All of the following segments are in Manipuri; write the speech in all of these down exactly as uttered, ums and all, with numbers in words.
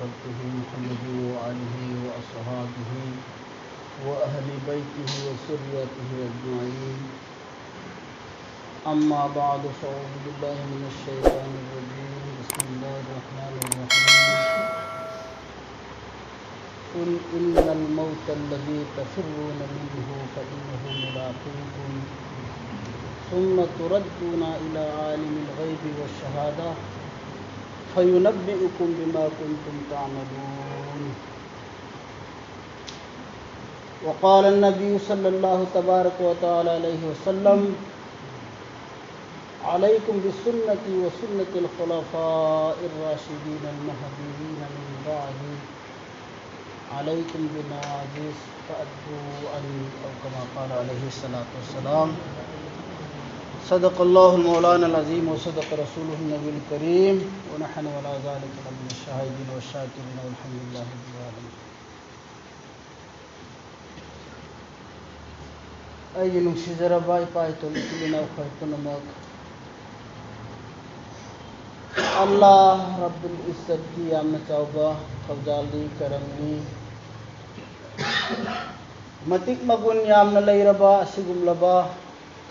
محمد وآله وأصحابه وأهل بيته وذريته أجمعين. أما بعد، فأعوذ بالله من الشيطان الرجيم. بسم الله الرحمن الرحيم. قل إن الموت الذي تفرون منه فإنه ملاقيكم، ثم تردون إلى عالم الغيب والشهادة، فينبئكم بما كنتم تعملون. وقال النبي صلى الله تبارك وتعالى عليه وسلم: عليكم بسنتي وسنة الخلفاء الراشدين المهديين من بعدي، عليكم بالنواجذ، فعضوا عني، أو كما قال عليه الصلاة والسلام. صدق الله مولانا العظيم وصدق رسوله النبي الكريم، ونحن على ذلك لمن الشاهدين والشاكرين، والحمد لله رب العالمين. ꯑꯩꯒꯤ ꯅꯨꯡꯁꯤꯖꯔꯕ ꯏꯄꯥ ꯏꯇꯣꯟ ꯏꯆꯤꯜ ꯏꯅꯥꯎ ꯑꯩꯈꯣꯏ ꯄꯨꯝꯅꯃꯛ, ꯑꯜꯂꯥꯍ ꯔꯕꯨꯜ ꯏꯖꯠꯀꯤ ꯌꯥꯝꯅ ꯆꯥꯎꯕ ꯊꯧꯖꯥꯜꯅꯤ, ꯀꯔꯝꯅꯤ, ꯃꯇꯤꯛ ꯃꯒꯨꯟ ꯌꯥꯝꯅ ꯂꯩꯔꯕ ꯑꯁꯤꯒꯨꯝꯂꯕ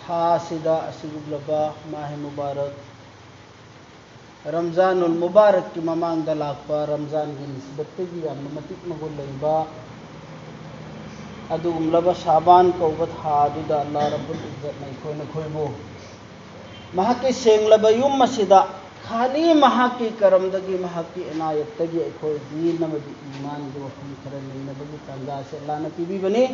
ꯊꯥ ꯑꯁꯤꯗ, ꯑꯁꯤꯒꯨꯝꯂꯕ ꯃꯥꯍꯦ ꯃꯨꯕꯥꯔꯛ ꯔꯝꯖꯥꯅꯨꯜ ꯃꯨꯕꯥꯔꯛꯀꯤ ꯃꯃꯥꯡꯗ ꯂꯥꯛꯄ ꯔꯝꯖꯥꯟꯒꯤ ꯅꯤꯁꯕꯠꯇꯒꯤ ꯌꯥꯝꯅ ꯃꯇꯤꯛ ꯃꯒꯨꯟ ꯂꯩꯕ ꯑꯗꯨꯒꯨꯝꯂꯕ ꯁꯥꯕꯥꯟ ꯀꯧꯕ ꯊꯥ ꯑꯗꯨꯗ ꯑꯜꯂꯥꯍ ꯔꯕꯨꯜ ꯏꯖꯠꯅ ꯑꯩꯈꯣꯏ ꯅꯈꯣꯏꯕꯨ ꯃꯍꯥꯛꯀꯤ ꯁꯦꯡꯂꯕ ꯌꯨꯝ ꯑꯁꯤꯗ ꯈꯥꯂꯤ ꯃꯍꯥꯛꯀꯤ ꯀꯔꯝꯗꯒꯤ, ꯃꯍꯥꯛꯀꯤ ꯏꯅꯥꯌꯠꯇꯒꯤ ꯑꯩꯈꯣꯏ ꯗꯤꯟ ꯑꯃꯗꯤ ꯏꯃꯥꯟꯒꯤ ꯋꯥꯐꯝ ꯈꯔ ꯅꯩꯅꯕꯒꯤ ꯇꯥꯟꯖꯥ ꯑꯁꯤ ꯑꯜꯂꯥꯍꯅ ꯄꯤꯕꯤꯕꯅꯤ꯫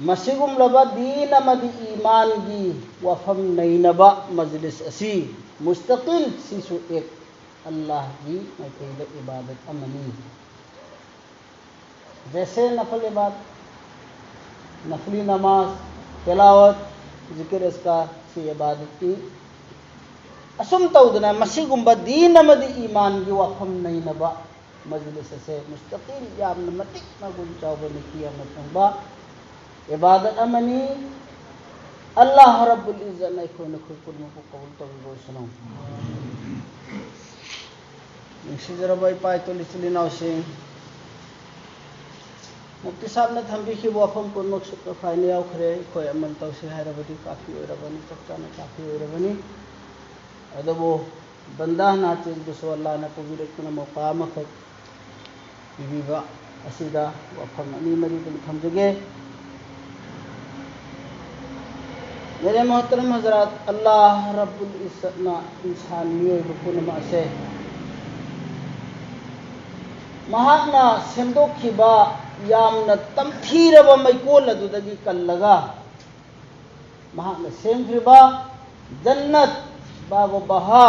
ꯃꯁꯤꯒꯨꯝꯂꯕ ꯗꯤꯟ ꯑꯃꯗꯤ ꯏꯃꯥꯟꯒꯤ ꯋꯥꯐꯝ ꯅꯩꯅꯕ ꯃꯖꯂꯤꯁ ꯑꯁꯤ ꯃꯨꯁꯇꯥꯀꯤꯜ, ꯁꯤꯁꯨ ꯑꯦꯛ ꯑꯜꯂꯥꯍꯒꯤ ꯃꯥꯏꯀꯩꯗ ꯏꯕꯥꯗꯠ ꯑꯃꯅꯤ꯫ ꯖꯦꯁꯦ ꯅꯐꯜ ꯏꯕꯥꯗꯠ, ꯅꯐꯂꯤ ꯅꯃꯥꯖ, ꯇꯤꯂꯥꯋꯠ, ꯖꯤꯀꯤꯔ ꯑꯁꯀꯥꯔ, ꯁꯤ ꯏꯕꯥꯗꯠꯀꯤ꯫ ꯑꯁꯨꯝ ꯇꯧꯗꯅ ꯃꯁꯤꯒꯨꯝꯕ ꯗꯤꯟ ꯑꯃꯗꯤ ꯏꯃꯥꯟꯒꯤ ꯋꯥꯐꯝ ꯅꯩꯅꯕ ꯃꯖꯂꯤꯁ ꯑꯁꯦ ꯃꯨꯁꯇꯥꯀꯤꯜ, ꯌꯥꯝꯅ ꯃꯇꯤꯛ ꯃꯒꯨꯟ ꯆꯥꯎꯕ, ꯅꯤꯀꯤ ꯌꯥꯝꯅ ꯐꯪꯕ ꯏꯕꯥꯗꯠ ꯑꯃꯅꯤ꯫ ꯑꯜꯂꯥꯍ ꯔꯕꯨꯜ ꯏꯖꯠꯅ ꯑꯩꯈꯣꯏ ꯅꯈꯣꯏ ꯄꯨꯝꯅꯃꯛꯄꯨ ꯀꯕꯨꯜ ꯇꯧꯕꯤꯕ ꯑꯣꯏꯁꯅꯨ꯫ ꯅꯨꯡꯁꯤꯖꯔꯕ ꯏꯄꯥ ꯏꯇꯣꯜ ꯏꯆꯤꯜ ꯏꯅꯥꯎꯁꯤꯡ, ꯃꯨꯐꯇꯤ ꯁꯥꯍꯕꯅ ꯊꯝꯕꯤꯈꯤꯕ ꯋꯥꯐꯝ ꯄꯨꯝꯅꯃꯛ ꯁꯨꯞꯅ ꯐꯥꯏꯅ ꯌꯥꯎꯈ꯭ꯔꯦ꯫ ꯑꯩꯈꯣꯏ ꯑꯃꯟ ꯇꯧꯁꯤ ꯍꯥꯏꯔꯕꯗꯤ ꯀꯥꯐꯤ ꯑꯣꯏꯔꯕꯅꯤ, ꯆꯞ ꯆꯥꯅ ꯀꯥꯐꯤ ꯑꯣꯏꯔꯕꯅꯤ꯫ ꯑꯗꯨꯕꯨ ꯕꯟꯗꯥ ꯅꯥꯆꯤꯟꯕꯨꯁꯨ ꯑꯜꯂꯥꯍꯅ ꯄꯨꯕꯤꯔꯛꯇꯨꯅ ꯃꯧꯀꯥ ꯑꯃꯈꯛ ꯄꯤꯕꯤꯕ ꯑꯁꯤꯗ ꯋꯥꯐꯝ ꯑꯅꯤ ꯃꯔꯤꯗꯪ ꯊꯝꯖꯒꯦ꯫ ꯃꯦꯔꯦ ꯃꯣꯍꯇꯔꯝ ꯍꯖꯔꯥꯠ, ꯑꯜꯂꯥꯍ ꯔꯕꯨꯜ ꯏꯖꯠꯅ ꯏꯟꯁꯥꯟ ꯃꯤꯑꯣꯏꯕ ꯄꯨꯝꯅꯃꯛ ꯑꯁꯦ ꯃꯍꯥꯛꯅ ꯁꯦꯝꯗꯣꯛꯈꯤꯕ ꯌꯥꯝꯅ ꯇꯝꯊꯤꯔꯕ ꯃꯩꯀꯣꯜ ꯑꯗꯨꯗꯒꯤ ꯀꯜꯂꯒ ꯃꯍꯥꯛꯅ ꯁꯦꯝꯈ꯭ꯔꯤꯕ ꯖꯟꯅꯠ, ꯕꯥꯕ ꯕꯍꯥ,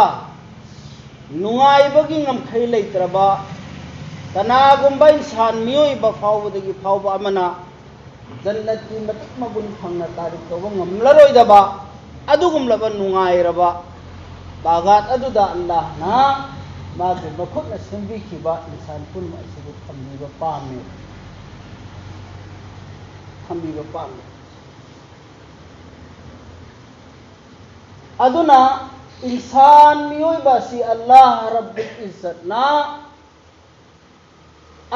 ꯅꯨꯡꯉꯥꯏꯕꯒꯤ ꯉꯝꯈꯩ ꯂꯩꯇ꯭ꯔꯕ, ꯀꯅꯥꯒꯨꯝꯕ ꯏꯟꯁꯥꯟ ꯃꯤꯑꯣꯏꯕ ꯐꯥꯎꯕꯗꯒꯤ ꯐꯥꯎꯕ ꯑꯃꯅ ꯖꯟꯅꯠꯀꯤ ꯃꯇꯤꯛ ꯃꯒꯨꯟ ꯐꯪꯅ ꯇꯥꯔꯤꯛ ꯇꯧꯕ ꯉꯝꯂꯔꯣꯏꯗꯕ ꯑꯗꯨꯒꯨꯝꯂꯕ ꯅꯨꯡꯉꯥꯏꯔꯕ ꯕꯥꯒꯥꯠ ꯑꯗꯨꯗ ꯑꯜꯂꯥꯍꯅ ꯃꯥꯒꯤ ꯃꯈꯨꯠꯅ ꯁꯦꯝꯕꯤꯈꯤꯕ ꯏꯟꯁꯥꯟ ꯄꯨꯝꯅꯃꯛ ꯑꯁꯤꯕꯨ ꯊꯝꯕꯤꯕ ꯄꯥꯝꯃꯤ, ꯊꯝꯕꯤꯕ ꯄꯥꯝꯃꯤ꯫ ꯑꯗꯨꯅ ꯏꯟꯁꯥꯟ ꯃꯤꯑꯣꯏꯕ ꯑꯁꯤ ꯑꯜꯂꯥꯍ ꯔꯕꯨꯜ ꯏꯖꯠꯅ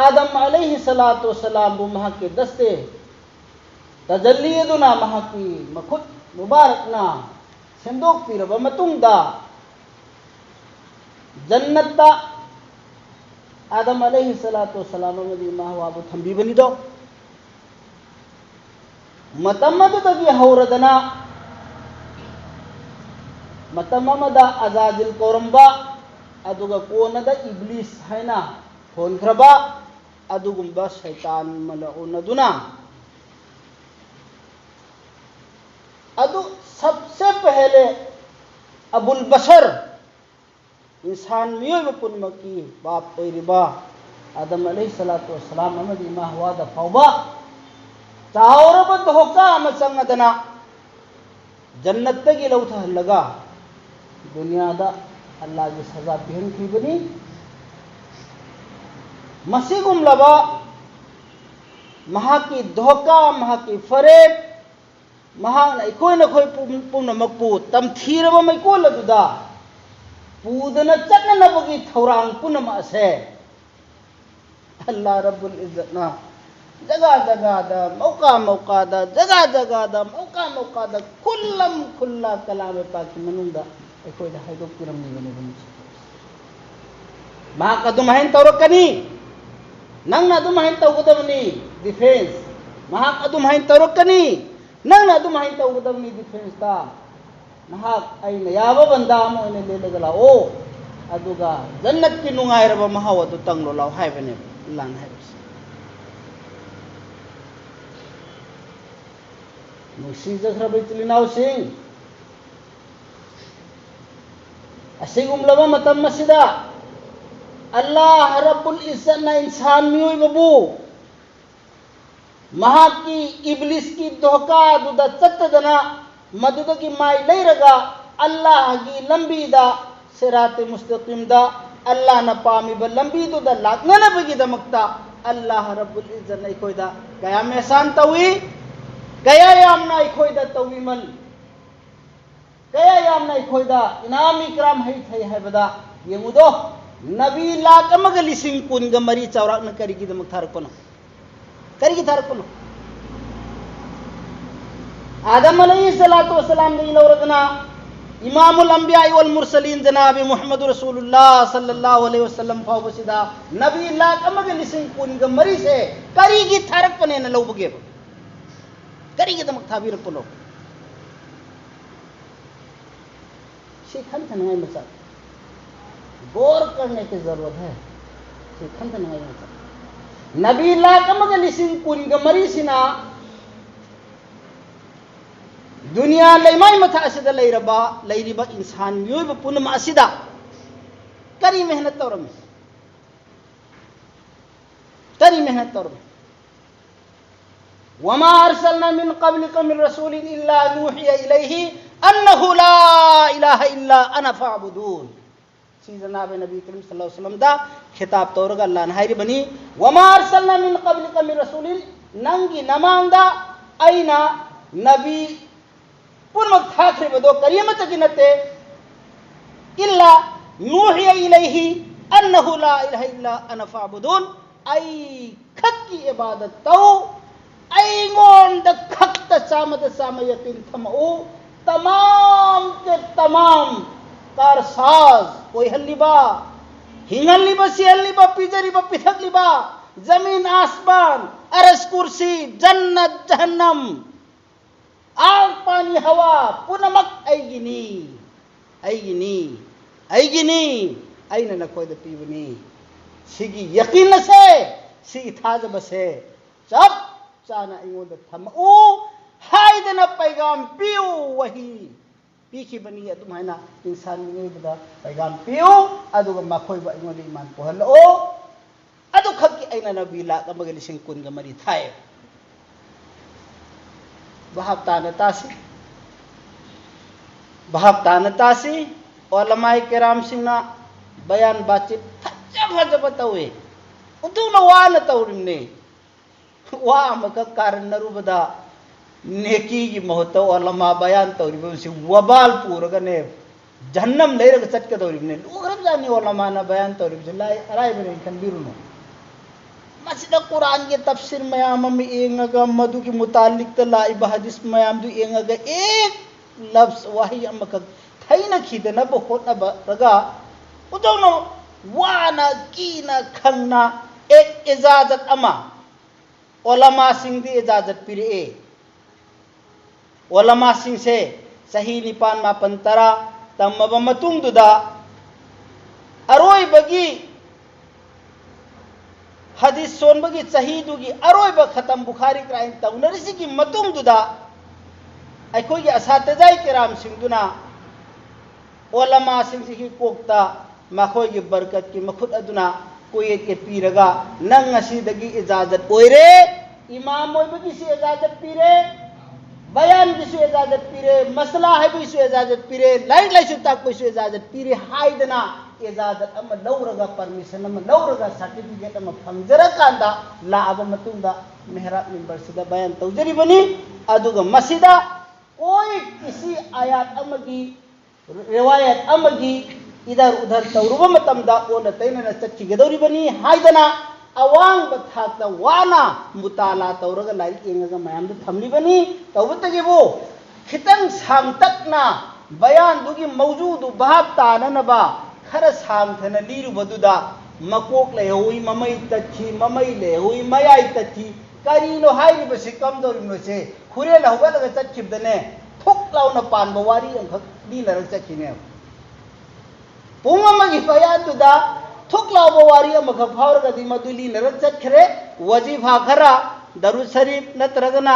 ꯑꯥꯗꯝ ꯑꯂꯩꯍꯤ ꯁꯂꯥꯇꯨ ꯋꯁꯂꯥꯝꯕꯨ ꯃꯍꯥꯛꯀꯤ ꯗꯁꯇꯦ ꯇꯖꯜꯂꯤ ꯑꯗꯨꯅ, ꯃꯍꯥꯛꯀꯤ ꯃꯈꯨꯠ ꯃꯨꯕꯥꯔꯛꯅ ꯁꯦꯝꯗꯣꯛꯄꯤꯔꯕ ꯃꯇꯨꯡꯗ, ꯖꯟꯅꯠꯇ ꯑꯥꯗꯝ ꯑꯂꯩꯍꯤ ꯁꯂꯥꯇꯨ ꯋꯁꯂꯥꯝ ꯑꯃꯗꯤ ꯏꯃꯥ ꯍꯋꯥꯕꯨ ꯊꯝꯕꯤꯕꯅꯤꯗꯣ꯫ ꯃꯇꯝ ꯑꯗꯨꯗꯒꯤ ꯍꯧꯔꯗꯅ ꯃꯇꯝ ꯑꯃꯗ ꯑꯖꯥꯖꯤꯜ ꯀꯧꯔꯝꯕ, ꯑꯗꯨꯒ ꯀꯣꯟꯅꯗ ꯏꯕ꯭ꯂꯤꯁ ꯍꯥꯏꯅ ꯊꯣꯟꯈ꯭ꯔꯕ ꯑꯗꯨꯒꯨꯝꯕ ꯁꯩꯇꯥꯟ ꯃꯂꯎꯟ ꯑꯗꯨꯅ ꯑꯗꯨ ꯁꯕꯁꯦ ꯄꯍꯦꯂꯦ ꯑꯕꯨꯜ ꯕꯁꯔ, ꯏꯟꯁꯥꯟ ꯃꯤꯑꯣꯏꯕ ꯄꯨꯝꯅꯃꯛꯀꯤ ꯕꯥꯞ ꯑꯣꯏꯔꯤꯕ ꯑꯥꯗꯝ ꯑꯂꯩꯍꯤ ꯁꯂꯥꯇꯨ ꯋꯁꯁꯂꯥꯝ ꯑꯃꯗꯤ ꯏꯃꯥ ꯍꯋꯥꯗ ꯐꯥꯎꯕ ꯆꯥꯎꯔꯕ ꯙꯣꯀꯥ ꯑꯃ ꯆꯪꯉꯗꯅ ꯖꯟꯅꯠꯇꯒꯤ ꯂꯧꯊꯍꯜꯂꯒ ꯗꯨꯅꯤꯌꯥꯗ ꯑꯜꯂꯥꯍꯒꯤ ꯁꯖꯥ ꯄꯤꯍꯟꯈꯤꯕꯅꯤ꯫ ꯃꯁꯤꯒꯨꯝꯂꯕ ꯃꯍꯥꯛꯀꯤ ꯙꯣꯀꯥ, ꯃꯍꯥꯛꯀꯤ ꯐꯔꯦꯞ, ꯃꯍꯥꯛꯅ ꯑꯩꯈꯣꯏ ꯅꯈꯣꯏ ꯄꯨꯝ-, ꯄꯨꯝꯅꯃꯛꯄꯨ ꯇꯝꯊꯤꯔꯕ ꯃꯩꯀꯣꯜ ꯑꯗꯨꯗ ꯄꯨꯗꯅ ꯆꯠꯅꯅꯕꯒꯤ ꯊꯧꯔꯥꯡ ꯄꯨꯝꯅꯃꯛ ꯑꯁꯦ ꯑꯜꯂꯥꯍ ꯔꯕꯨꯜ ꯏꯖꯠꯅ ꯖꯒꯥ ꯖꯒꯥꯗ, ꯃꯧꯀꯥ ꯃꯧꯀꯥꯗ, ꯖꯒꯥ ꯖꯒꯥꯗ, ꯃꯧꯀꯥ ꯃꯧꯀꯥꯗ, ꯈꯨꯜꯂꯝ ꯈꯨꯜꯂꯥ ꯀꯂꯥ ꯃꯩꯄꯥꯛꯀꯤ ꯃꯅꯨꯡꯗ ꯑꯩꯈꯣꯏꯗ ꯍꯥꯏꯗꯣꯛꯄꯤꯔꯝꯂꯤꯕꯅꯦꯕ꯫ ꯃꯍꯥꯛ ꯑꯗꯨꯝꯍꯥꯏꯅ ꯇꯧꯔꯛꯀꯅꯤ, ꯅꯪꯅ ꯑꯗꯨꯝꯍꯥꯏꯅ ꯇꯧꯒꯗꯕꯅꯤ ꯗꯤꯐꯦꯟꯁ꯫ ꯃꯍꯥꯛ ꯑꯗꯨꯝꯍꯥꯏꯅ ꯇꯧꯔꯛꯀꯅꯤ, ꯅꯪꯅ ꯑꯗꯨꯝꯍꯥꯏꯅ ꯇꯧꯒꯗꯕꯅꯤ ꯗꯤꯐꯦꯟꯁꯇ꯫ ꯅꯍꯥꯛ ꯑꯩꯅ ꯌꯥꯕ ꯕꯟꯗꯥ ꯑꯃ ꯑꯣꯏꯅ ꯂꯦꯜꯂꯒ ꯂꯥꯛꯑꯣ, ꯑꯗꯨꯒ ꯖꯟꯅꯠꯀꯤ ꯅꯨꯡꯉꯥꯏꯔꯕ ꯃꯍꯥꯎ ꯑꯗꯨ ꯇꯪꯂꯣ ꯂꯥꯛꯑꯣ ꯍꯥꯏꯕꯅꯦꯕ ꯑꯜꯂꯥꯍꯅ ꯍꯥꯏꯕꯁꯦ꯫ ꯅꯨꯡꯁꯤꯖꯈ꯭ꯔꯕ ꯏꯆꯤꯜ ꯏꯅꯥꯎꯁꯤꯡ, ꯑꯁꯤꯒꯨꯝꯂꯕ ꯃꯇꯝ ꯑꯁꯤꯗ ꯑꯜꯂꯥꯍ ꯔꯕꯨꯜ ꯏꯖꯠꯅ ꯏꯟꯁꯥꯟ ꯃꯤꯑꯣꯏꯕꯕꯨ ꯃꯍꯥꯛꯀꯤ ꯏꯕ꯭ꯂꯤꯁꯀꯤ ꯙꯣꯀꯥꯗꯨꯗ ꯆꯠꯇꯗꯅ, ꯃꯗꯨꯗꯒꯤ ꯃꯥꯏ ꯂꯩꯔꯒ ꯑꯜꯂꯥꯍꯒꯤ ꯂꯝꯕꯤꯗ, ꯁꯤꯔꯥꯇꯦ ꯃꯨꯁꯇꯀꯤꯝꯗ, ꯑꯜꯂꯥꯍꯅ ꯄꯥꯝꯃꯤꯕ ꯂꯝꯕꯤꯗꯨꯗ ꯂꯥꯛꯅꯅꯕꯒꯤꯗꯃꯛꯇ ꯑꯜꯂꯥꯍ ꯔꯕꯨꯜ ꯏꯖꯠꯅ ꯑꯩꯈꯣꯏꯗ ꯀꯌꯥꯝ ꯑꯦꯍꯁꯥꯟ ꯇꯧꯏ, ꯀꯌꯥ ꯌꯥꯝꯅ ꯑꯩꯈꯣꯏꯗ ꯇꯧꯕꯤꯃꯜ, ꯀꯌꯥ ꯌꯥꯝꯅ ꯑꯩꯈꯣꯏꯗ ꯏꯅꯥꯝ ꯏꯀ꯭ꯔꯥꯝ ꯍꯩꯊꯩ ꯍꯥꯏꯕꯗ ꯌꯦꯡꯉꯨꯗꯣ꯫ ꯅꯕꯤ ꯂꯥꯛ ꯑꯃꯒ ꯂꯤꯁꯤꯡ ꯀꯨꯟꯒ ꯃꯔꯤ ꯆꯥꯎꯔꯥꯛꯅ ꯀꯔꯤꯒꯤꯗꯃꯛ ꯊꯥꯔꯛꯄꯅꯣ? ꯀꯔꯤꯒꯤ ꯊꯥꯔꯛꯄꯅꯣ? ꯑꯥꯗꯝ ꯑꯂꯩꯍꯤ ꯁꯂꯥꯇꯨ ꯋꯁꯁꯂꯥꯝꯗꯒꯤ ꯂꯧꯔꯒꯅ ꯏꯃꯥꯃꯨꯜ ꯑꯝꯕꯤꯌꯥ ꯋꯜ ꯃꯨꯔꯁꯂꯤꯟ ꯖꯅꯥꯕꯤ ꯃꯨꯍꯝꯃꯗꯨ ꯔꯁꯨꯂꯨꯜꯂꯥꯍ ꯁꯜꯂꯜꯂꯥꯍꯨ ꯑꯂꯩꯍꯤ ꯋꯁꯜꯂꯝ ꯐꯥꯎꯕꯁꯤꯗ ꯅꯕꯤ ꯂꯥꯛ ꯑꯃꯒ ꯂꯤꯁꯤꯡ ꯀꯨꯟꯒ ꯃꯔꯤꯁꯦ ꯀꯔꯤꯒꯤ ꯊꯥꯔꯛꯄꯅꯦꯅ ꯂꯧꯕꯒꯦꯕ? ꯀꯔꯤꯒꯤꯗꯃꯛ ꯊꯥꯕꯤꯔꯛꯄꯅꯣ? ꯁꯤ ꯈꯟꯊꯅꯉꯥꯏ ꯃꯆꯥꯛ꯫ ꯒꯧꯔ ꯀꯔꯅꯦ ꯀꯤ ꯖꯔꯨꯔꯠ ꯍꯥꯏ꯫ ꯁꯤ ꯈꯟꯊꯅꯉꯥꯏ ꯃꯆꯥꯛ꯫ ꯅꯕꯤ ꯂꯥꯛ ꯑꯃꯒ ꯂꯤꯁꯤꯡ ꯀꯨꯟꯒ ꯃꯔꯤꯁꯤꯅ ꯗꯨꯅꯤꯌꯥ ꯂꯩꯃꯥꯏ ꯃꯊꯛ ꯑꯁꯤꯗ ꯂꯩꯔꯕ, ꯂꯩꯔꯤꯕ ꯏꯟꯁꯥꯟ ꯃꯤꯑꯣꯏꯕ ꯄꯨꯝꯅꯃꯛ ꯑꯁꯤꯗ ꯀꯔꯤ ꯃꯦꯍꯅꯠ ꯇꯧꯔꯝꯃꯤ? ꯀꯔꯤ ꯃꯦꯍꯅꯠ ꯇꯧꯔꯝꯃꯤ? وما أرسلنا من قبلك من رسول إلا نوحي إليه أنه لا إله إلا أنا فاعبدون. ꯁꯤ ꯖꯅꯥꯕ ꯅꯕꯤ ꯀꯔꯤꯝ ꯁꯜꯂꯜꯂꯥꯍꯨ ꯑꯂꯩꯍꯤ ꯋꯁꯜꯂꯝꯗ ꯈꯤꯇꯥꯕ ꯇꯧꯔꯒ ꯑꯜꯂꯥꯍꯅ ꯍꯥꯏꯔꯤꯕꯅꯤ, وما أرسلنا من قبلك من رسول, ꯅꯪꯒꯤ ꯅꯃꯥꯡꯗ ꯑꯩꯅ ꯅꯕꯤ ꯄꯨꯝꯅꯃꯛ ꯊꯥꯈ꯭ꯔꯤꯕꯗꯣ ꯀꯔꯤ ꯑꯃꯠꯇꯒꯤ ꯅꯠꯇꯦ꯫ إلا نوحي إليه أنه لا إله إلا أنا فاعبدون. ꯑꯩ ꯈꯛꯀꯤ ꯏꯕꯥꯗꯠ ꯇꯧ, ꯑꯩꯉꯣꯟꯗ ꯈꯛꯇ ꯆꯥꯝꯃꯗ ꯆꯥꯝꯃ ꯌꯥꯀꯤꯟ ꯊꯝꯃꯛꯎ꯫ ꯇꯃꯥꯝ ꯀꯦ ꯇꯃꯥꯝ ꯀꯥꯔꯁꯥꯖ ꯑꯣꯏꯍꯜꯂꯤꯕ, ꯍꯤꯡꯍꯜꯂꯤꯕ, ꯁꯤꯍꯜꯂꯤꯕ, ꯄꯤꯖꯔꯤꯕ, ꯄꯤꯊꯛꯂꯤꯕ, ꯖꯃꯤꯟ ꯑꯥꯁꯃꯥꯟ, ꯑꯔꯁ ꯀꯨꯔꯁꯤ, ꯖꯟꯅꯠ ꯖꯍꯟꯅꯝ, ꯑꯥꯒ ꯄꯥꯅꯤ ꯍꯋꯥ ꯄꯨꯝꯅꯃꯛ ꯑꯩꯒꯤꯅꯤ, ꯑꯩꯒꯤꯅꯤ, ꯑꯩꯒꯤꯅꯤ, ꯑꯩꯅ ꯅꯈꯣꯏꯗ ꯄꯤꯕꯅꯤ꯫ ꯁꯤꯒꯤ ꯌꯥꯀꯤꯟ ꯑꯁꯦ, ꯁꯤꯒꯤ ꯊꯥꯖꯕꯁꯦ ꯆꯞ ꯆꯥꯅ ꯑꯩꯉꯣꯟꯗ ꯊꯝꯃꯛꯎ ꯍꯥꯏꯗꯅ ꯄꯩꯒꯥꯝ ꯄꯤꯌꯨ, ꯋꯥꯍꯤ ꯄꯤꯈꯤꯕꯅꯤ꯫ ꯑꯗꯨꯝ ꯍꯥꯏꯅ ꯏꯟꯁꯥꯟ ꯃꯤꯑꯣꯏꯕꯗ ꯄꯩꯒꯥꯝ ꯄꯤꯌꯨ, ꯑꯗꯨꯒ ꯃꯈꯣꯏꯕꯨ ꯑꯩꯉꯣꯟꯗ ꯏꯃꯥꯟ ꯄꯨꯍꯜꯂꯛꯑꯣ꯫ ꯑꯗꯨꯈꯛꯀꯤ ꯑꯩꯅ ꯅꯕꯤ ꯂꯥꯛ ꯑꯃꯒ ꯂꯤꯁꯤꯡ ꯀꯨꯟꯒ ꯃꯔꯤ ꯊꯥꯏ꯫ ꯚꯥꯞ ꯇꯥꯅ ꯇꯥꯁꯤ, ꯚꯥꯞ ꯇꯥꯅ ꯇꯥꯁꯤ꯫ ꯑꯣꯂꯃꯥꯏ ꯀꯦꯔꯥꯝꯁꯤꯡꯅ ꯕꯌꯥꯟ ꯕꯥꯆꯤꯠ ꯐꯖ ꯐꯖꯕ ꯇꯧꯏ, ꯑꯗꯨꯅ ꯋꯥꯅ ꯇꯧꯔꯤꯕꯅꯤ꯫ ꯋꯥ ꯑꯃꯈꯛ ꯀꯥꯔꯟꯅꯔꯨꯕꯗ ꯅꯦꯀꯤꯒꯤ ꯃꯍꯨꯠꯇ ꯑꯣꯂꯃꯥ ꯕꯌꯥꯟ ꯇꯧꯔꯤꯕꯁꯤ ꯋꯕꯥꯜ ꯄꯨꯔꯒꯅꯦ, ꯖꯍꯟꯅꯝ ꯂꯩꯔꯒ ꯆꯠꯀꯗꯧꯔꯤꯕꯅꯤ꯫ ꯂꯨꯈ꯭ꯔꯕꯖꯥꯠꯅꯤ ꯑꯣꯂꯃꯥꯅ ꯕꯌꯥꯟ ꯇꯧꯔꯤꯕꯁꯤ, ꯂꯥꯏ ꯑꯔꯥꯏꯕꯅꯤ ꯈꯟꯕꯤꯔꯨꯅꯨ꯫ ꯃꯁꯤꯗ ꯀꯨꯔꯥꯟꯒꯤ ꯇꯐꯁꯤꯔ ꯃꯌꯥꯝ ꯑꯃ ꯌꯦꯡꯉꯒ, ꯃꯗꯨꯒꯤ ꯃꯨꯇꯥꯂꯤꯛꯇ ꯂꯥꯛꯏꯕ ꯍꯗꯤꯁ ꯃꯌꯥꯝꯗꯨ ꯌꯦꯡꯉꯒ, ꯑꯦꯛ ꯂꯐꯖ, ꯋꯥꯍꯩ ꯑꯃꯈꯛ ꯊꯩꯅꯈꯤꯗꯅꯕ ꯍꯣꯠꯅꯕꯔꯒ, ꯎꯗꯧꯅ ꯋꯥꯅ, ꯀꯤꯅ, ꯈꯪꯅ ꯑꯦꯛ ꯏꯖꯥꯖꯠ ꯑꯃ ꯑꯣꯂꯃꯥꯁꯤꯡꯗꯤ ꯏꯖꯥꯖꯠ ꯄꯤꯔꯛꯑꯦ꯫ ꯑꯣꯂꯃꯥꯁꯤꯡꯁꯦ ꯆꯍꯤ ꯅꯤꯄꯥꯟ, ꯃꯥꯄꯟ, ꯇꯔꯥ ꯇꯝꯃꯕ ꯃꯇꯨꯡꯗꯨꯗ, ꯑꯔꯣꯏꯕꯒꯤ ꯍꯗꯤꯁ ꯁꯣꯟꯕꯒꯤ ꯆꯍꯤꯗꯨꯒꯤ ꯑꯔꯣꯏꯕ ꯈꯇꯝ ꯕꯨꯈꯥꯔꯤ ꯀ꯭ꯔꯥꯏꯟ ꯇꯧꯅꯔꯤꯁꯤꯒꯤ ꯃꯇꯨꯡꯗꯨꯗ, ꯑꯩꯈꯣꯏꯒꯤ ꯑꯁꯥꯇꯤꯖꯥꯏ ꯀꯦꯔꯥꯝꯁꯤꯡꯗꯨꯅ ꯑꯣꯂꯃꯥꯁꯤꯡꯁꯤꯒꯤ ꯀꯣꯛꯇ ꯃꯈꯣꯏꯒꯤ ꯕꯔꯀꯠꯀꯤ ꯃꯈꯨꯠ ꯑꯗꯨꯅ ꯀꯣꯌꯦꯠ ꯌꯦꯠꯄꯤꯔꯒ, "ꯅꯪ ꯉꯁꯤꯗꯒꯤ ꯏꯖꯥꯖꯠ ꯑꯣꯏꯔꯦ, ꯏꯃꯥꯝ ꯑꯣꯏꯕꯒꯤꯁꯨ ꯏꯖꯥꯖꯠ ꯄꯤꯔꯦ, ꯕꯌꯥꯟꯒꯤꯁꯨ ꯏꯖꯥꯖꯠ ꯄꯤꯔꯦ, ꯃꯁꯂꯥ ꯍꯥꯏꯕꯒꯤꯁꯨ ꯏꯖꯥꯖꯠ ꯄꯤꯔꯦ, ꯂꯥꯏꯔꯤꯛ ꯂꯥꯏꯁꯨ ꯇꯥꯛꯄꯒꯤꯁꯨ ꯏꯖꯥꯖꯠ ꯄꯤꯔꯦ" ꯍꯥꯏꯗꯅ ꯏꯖꯥꯖꯠ ꯑꯃ ꯂꯧꯔꯒ, ꯄꯔꯃꯤꯁꯟ ꯑꯃ ꯂꯧꯔꯒ, ꯁꯥꯔꯇꯤꯐꯤꯀꯦꯠ ꯑꯃ ꯐꯪꯖꯔꯀꯥꯟꯗ ꯂꯥꯛꯑꯕ ꯃꯇꯨꯡꯗ ꯃꯦꯍꯔꯥꯕ ꯃꯤꯝꯕꯔꯁꯤꯗ ꯕꯌꯥꯟ ꯇꯧꯖꯔꯤꯕꯅꯤ꯫ ꯑꯗꯨꯒ ꯃꯁꯤꯗ ꯀꯣꯏ ꯀꯤꯁꯤ ꯑꯥꯌꯥꯠ ꯑꯃꯒꯤ ꯔꯦꯋꯥꯌꯠ ꯑꯃꯒꯤ ꯏꯙꯔ ꯎꯙꯔ ꯇꯧꯔꯨꯕ ꯃꯇꯝꯗ ꯑꯣꯟꯅ ꯇꯩꯅꯅ ꯆꯠꯈꯤꯒꯗꯧꯔꯤꯕꯅꯤ ꯍꯥꯏꯗꯅ ꯑꯋꯥꯡꯕ ꯊꯥꯛꯇ ꯋꯥꯅ ꯃꯨꯇꯥꯂꯥ ꯇꯧꯔꯒ ꯂꯥꯏꯔꯤꯛ ꯌꯦꯡꯉꯒ ꯃꯌꯥꯝꯗ ꯊꯝꯂꯤꯕꯅꯤ꯫ ꯇꯧꯕꯇꯒꯤꯕꯨ ꯈꯤꯇꯪ ꯁꯥꯡꯇꯛꯅ ꯕꯌꯥꯟꯗꯨꯒꯤ ꯃꯧꯖꯨꯗꯨ ꯚꯥꯞ ꯇꯥꯅꯅꯕ ꯈꯔ ꯁꯥꯡꯊꯅ ꯂꯤꯔꯨꯕꯗꯨꯗ ꯃꯀꯣꯛ ꯂꯩꯍꯧꯏ, ꯃꯃꯩ ꯇꯠꯈꯤ, ꯃꯃꯩ ꯂꯩꯍꯧꯏ, ꯃꯌꯥꯏ ꯇꯠꯈꯤ, ꯀꯔꯤꯅꯣ ꯍꯥꯏꯔꯤꯕꯁꯤ, ꯀꯝꯗꯧꯔꯤꯕꯅꯣꯁꯦ ꯍꯨꯔꯦꯟ ꯍꯧꯒꯠꯂꯒ ꯆꯠꯈꯤꯕꯗꯅꯦ ꯊꯨꯛ ꯂꯥꯎꯅ ꯄꯥꯟꯕ ꯋꯥꯔꯤ ꯑꯃꯈꯛ ꯂꯤꯅꯔꯒ ꯆꯠꯈꯤꯅꯦꯕ꯫ ꯄꯨꯡ ꯑꯃꯒꯤ ꯕꯌꯥꯟꯗꯨꯗ ꯊꯨꯛ ꯂꯥꯎꯕ ꯋꯥꯔꯤ ꯑꯃꯈꯛ ꯐꯥꯎꯔꯒꯗꯤ ꯃꯗꯨ ꯂꯤꯅꯔꯒ ꯆꯠꯈ꯭ꯔꯦ꯫ ꯋꯥꯖꯤꯐꯥ ꯈꯔ, ꯗꯔꯨꯗ ꯁꯔꯤꯐ ꯅꯠꯇ꯭ꯔꯒꯅ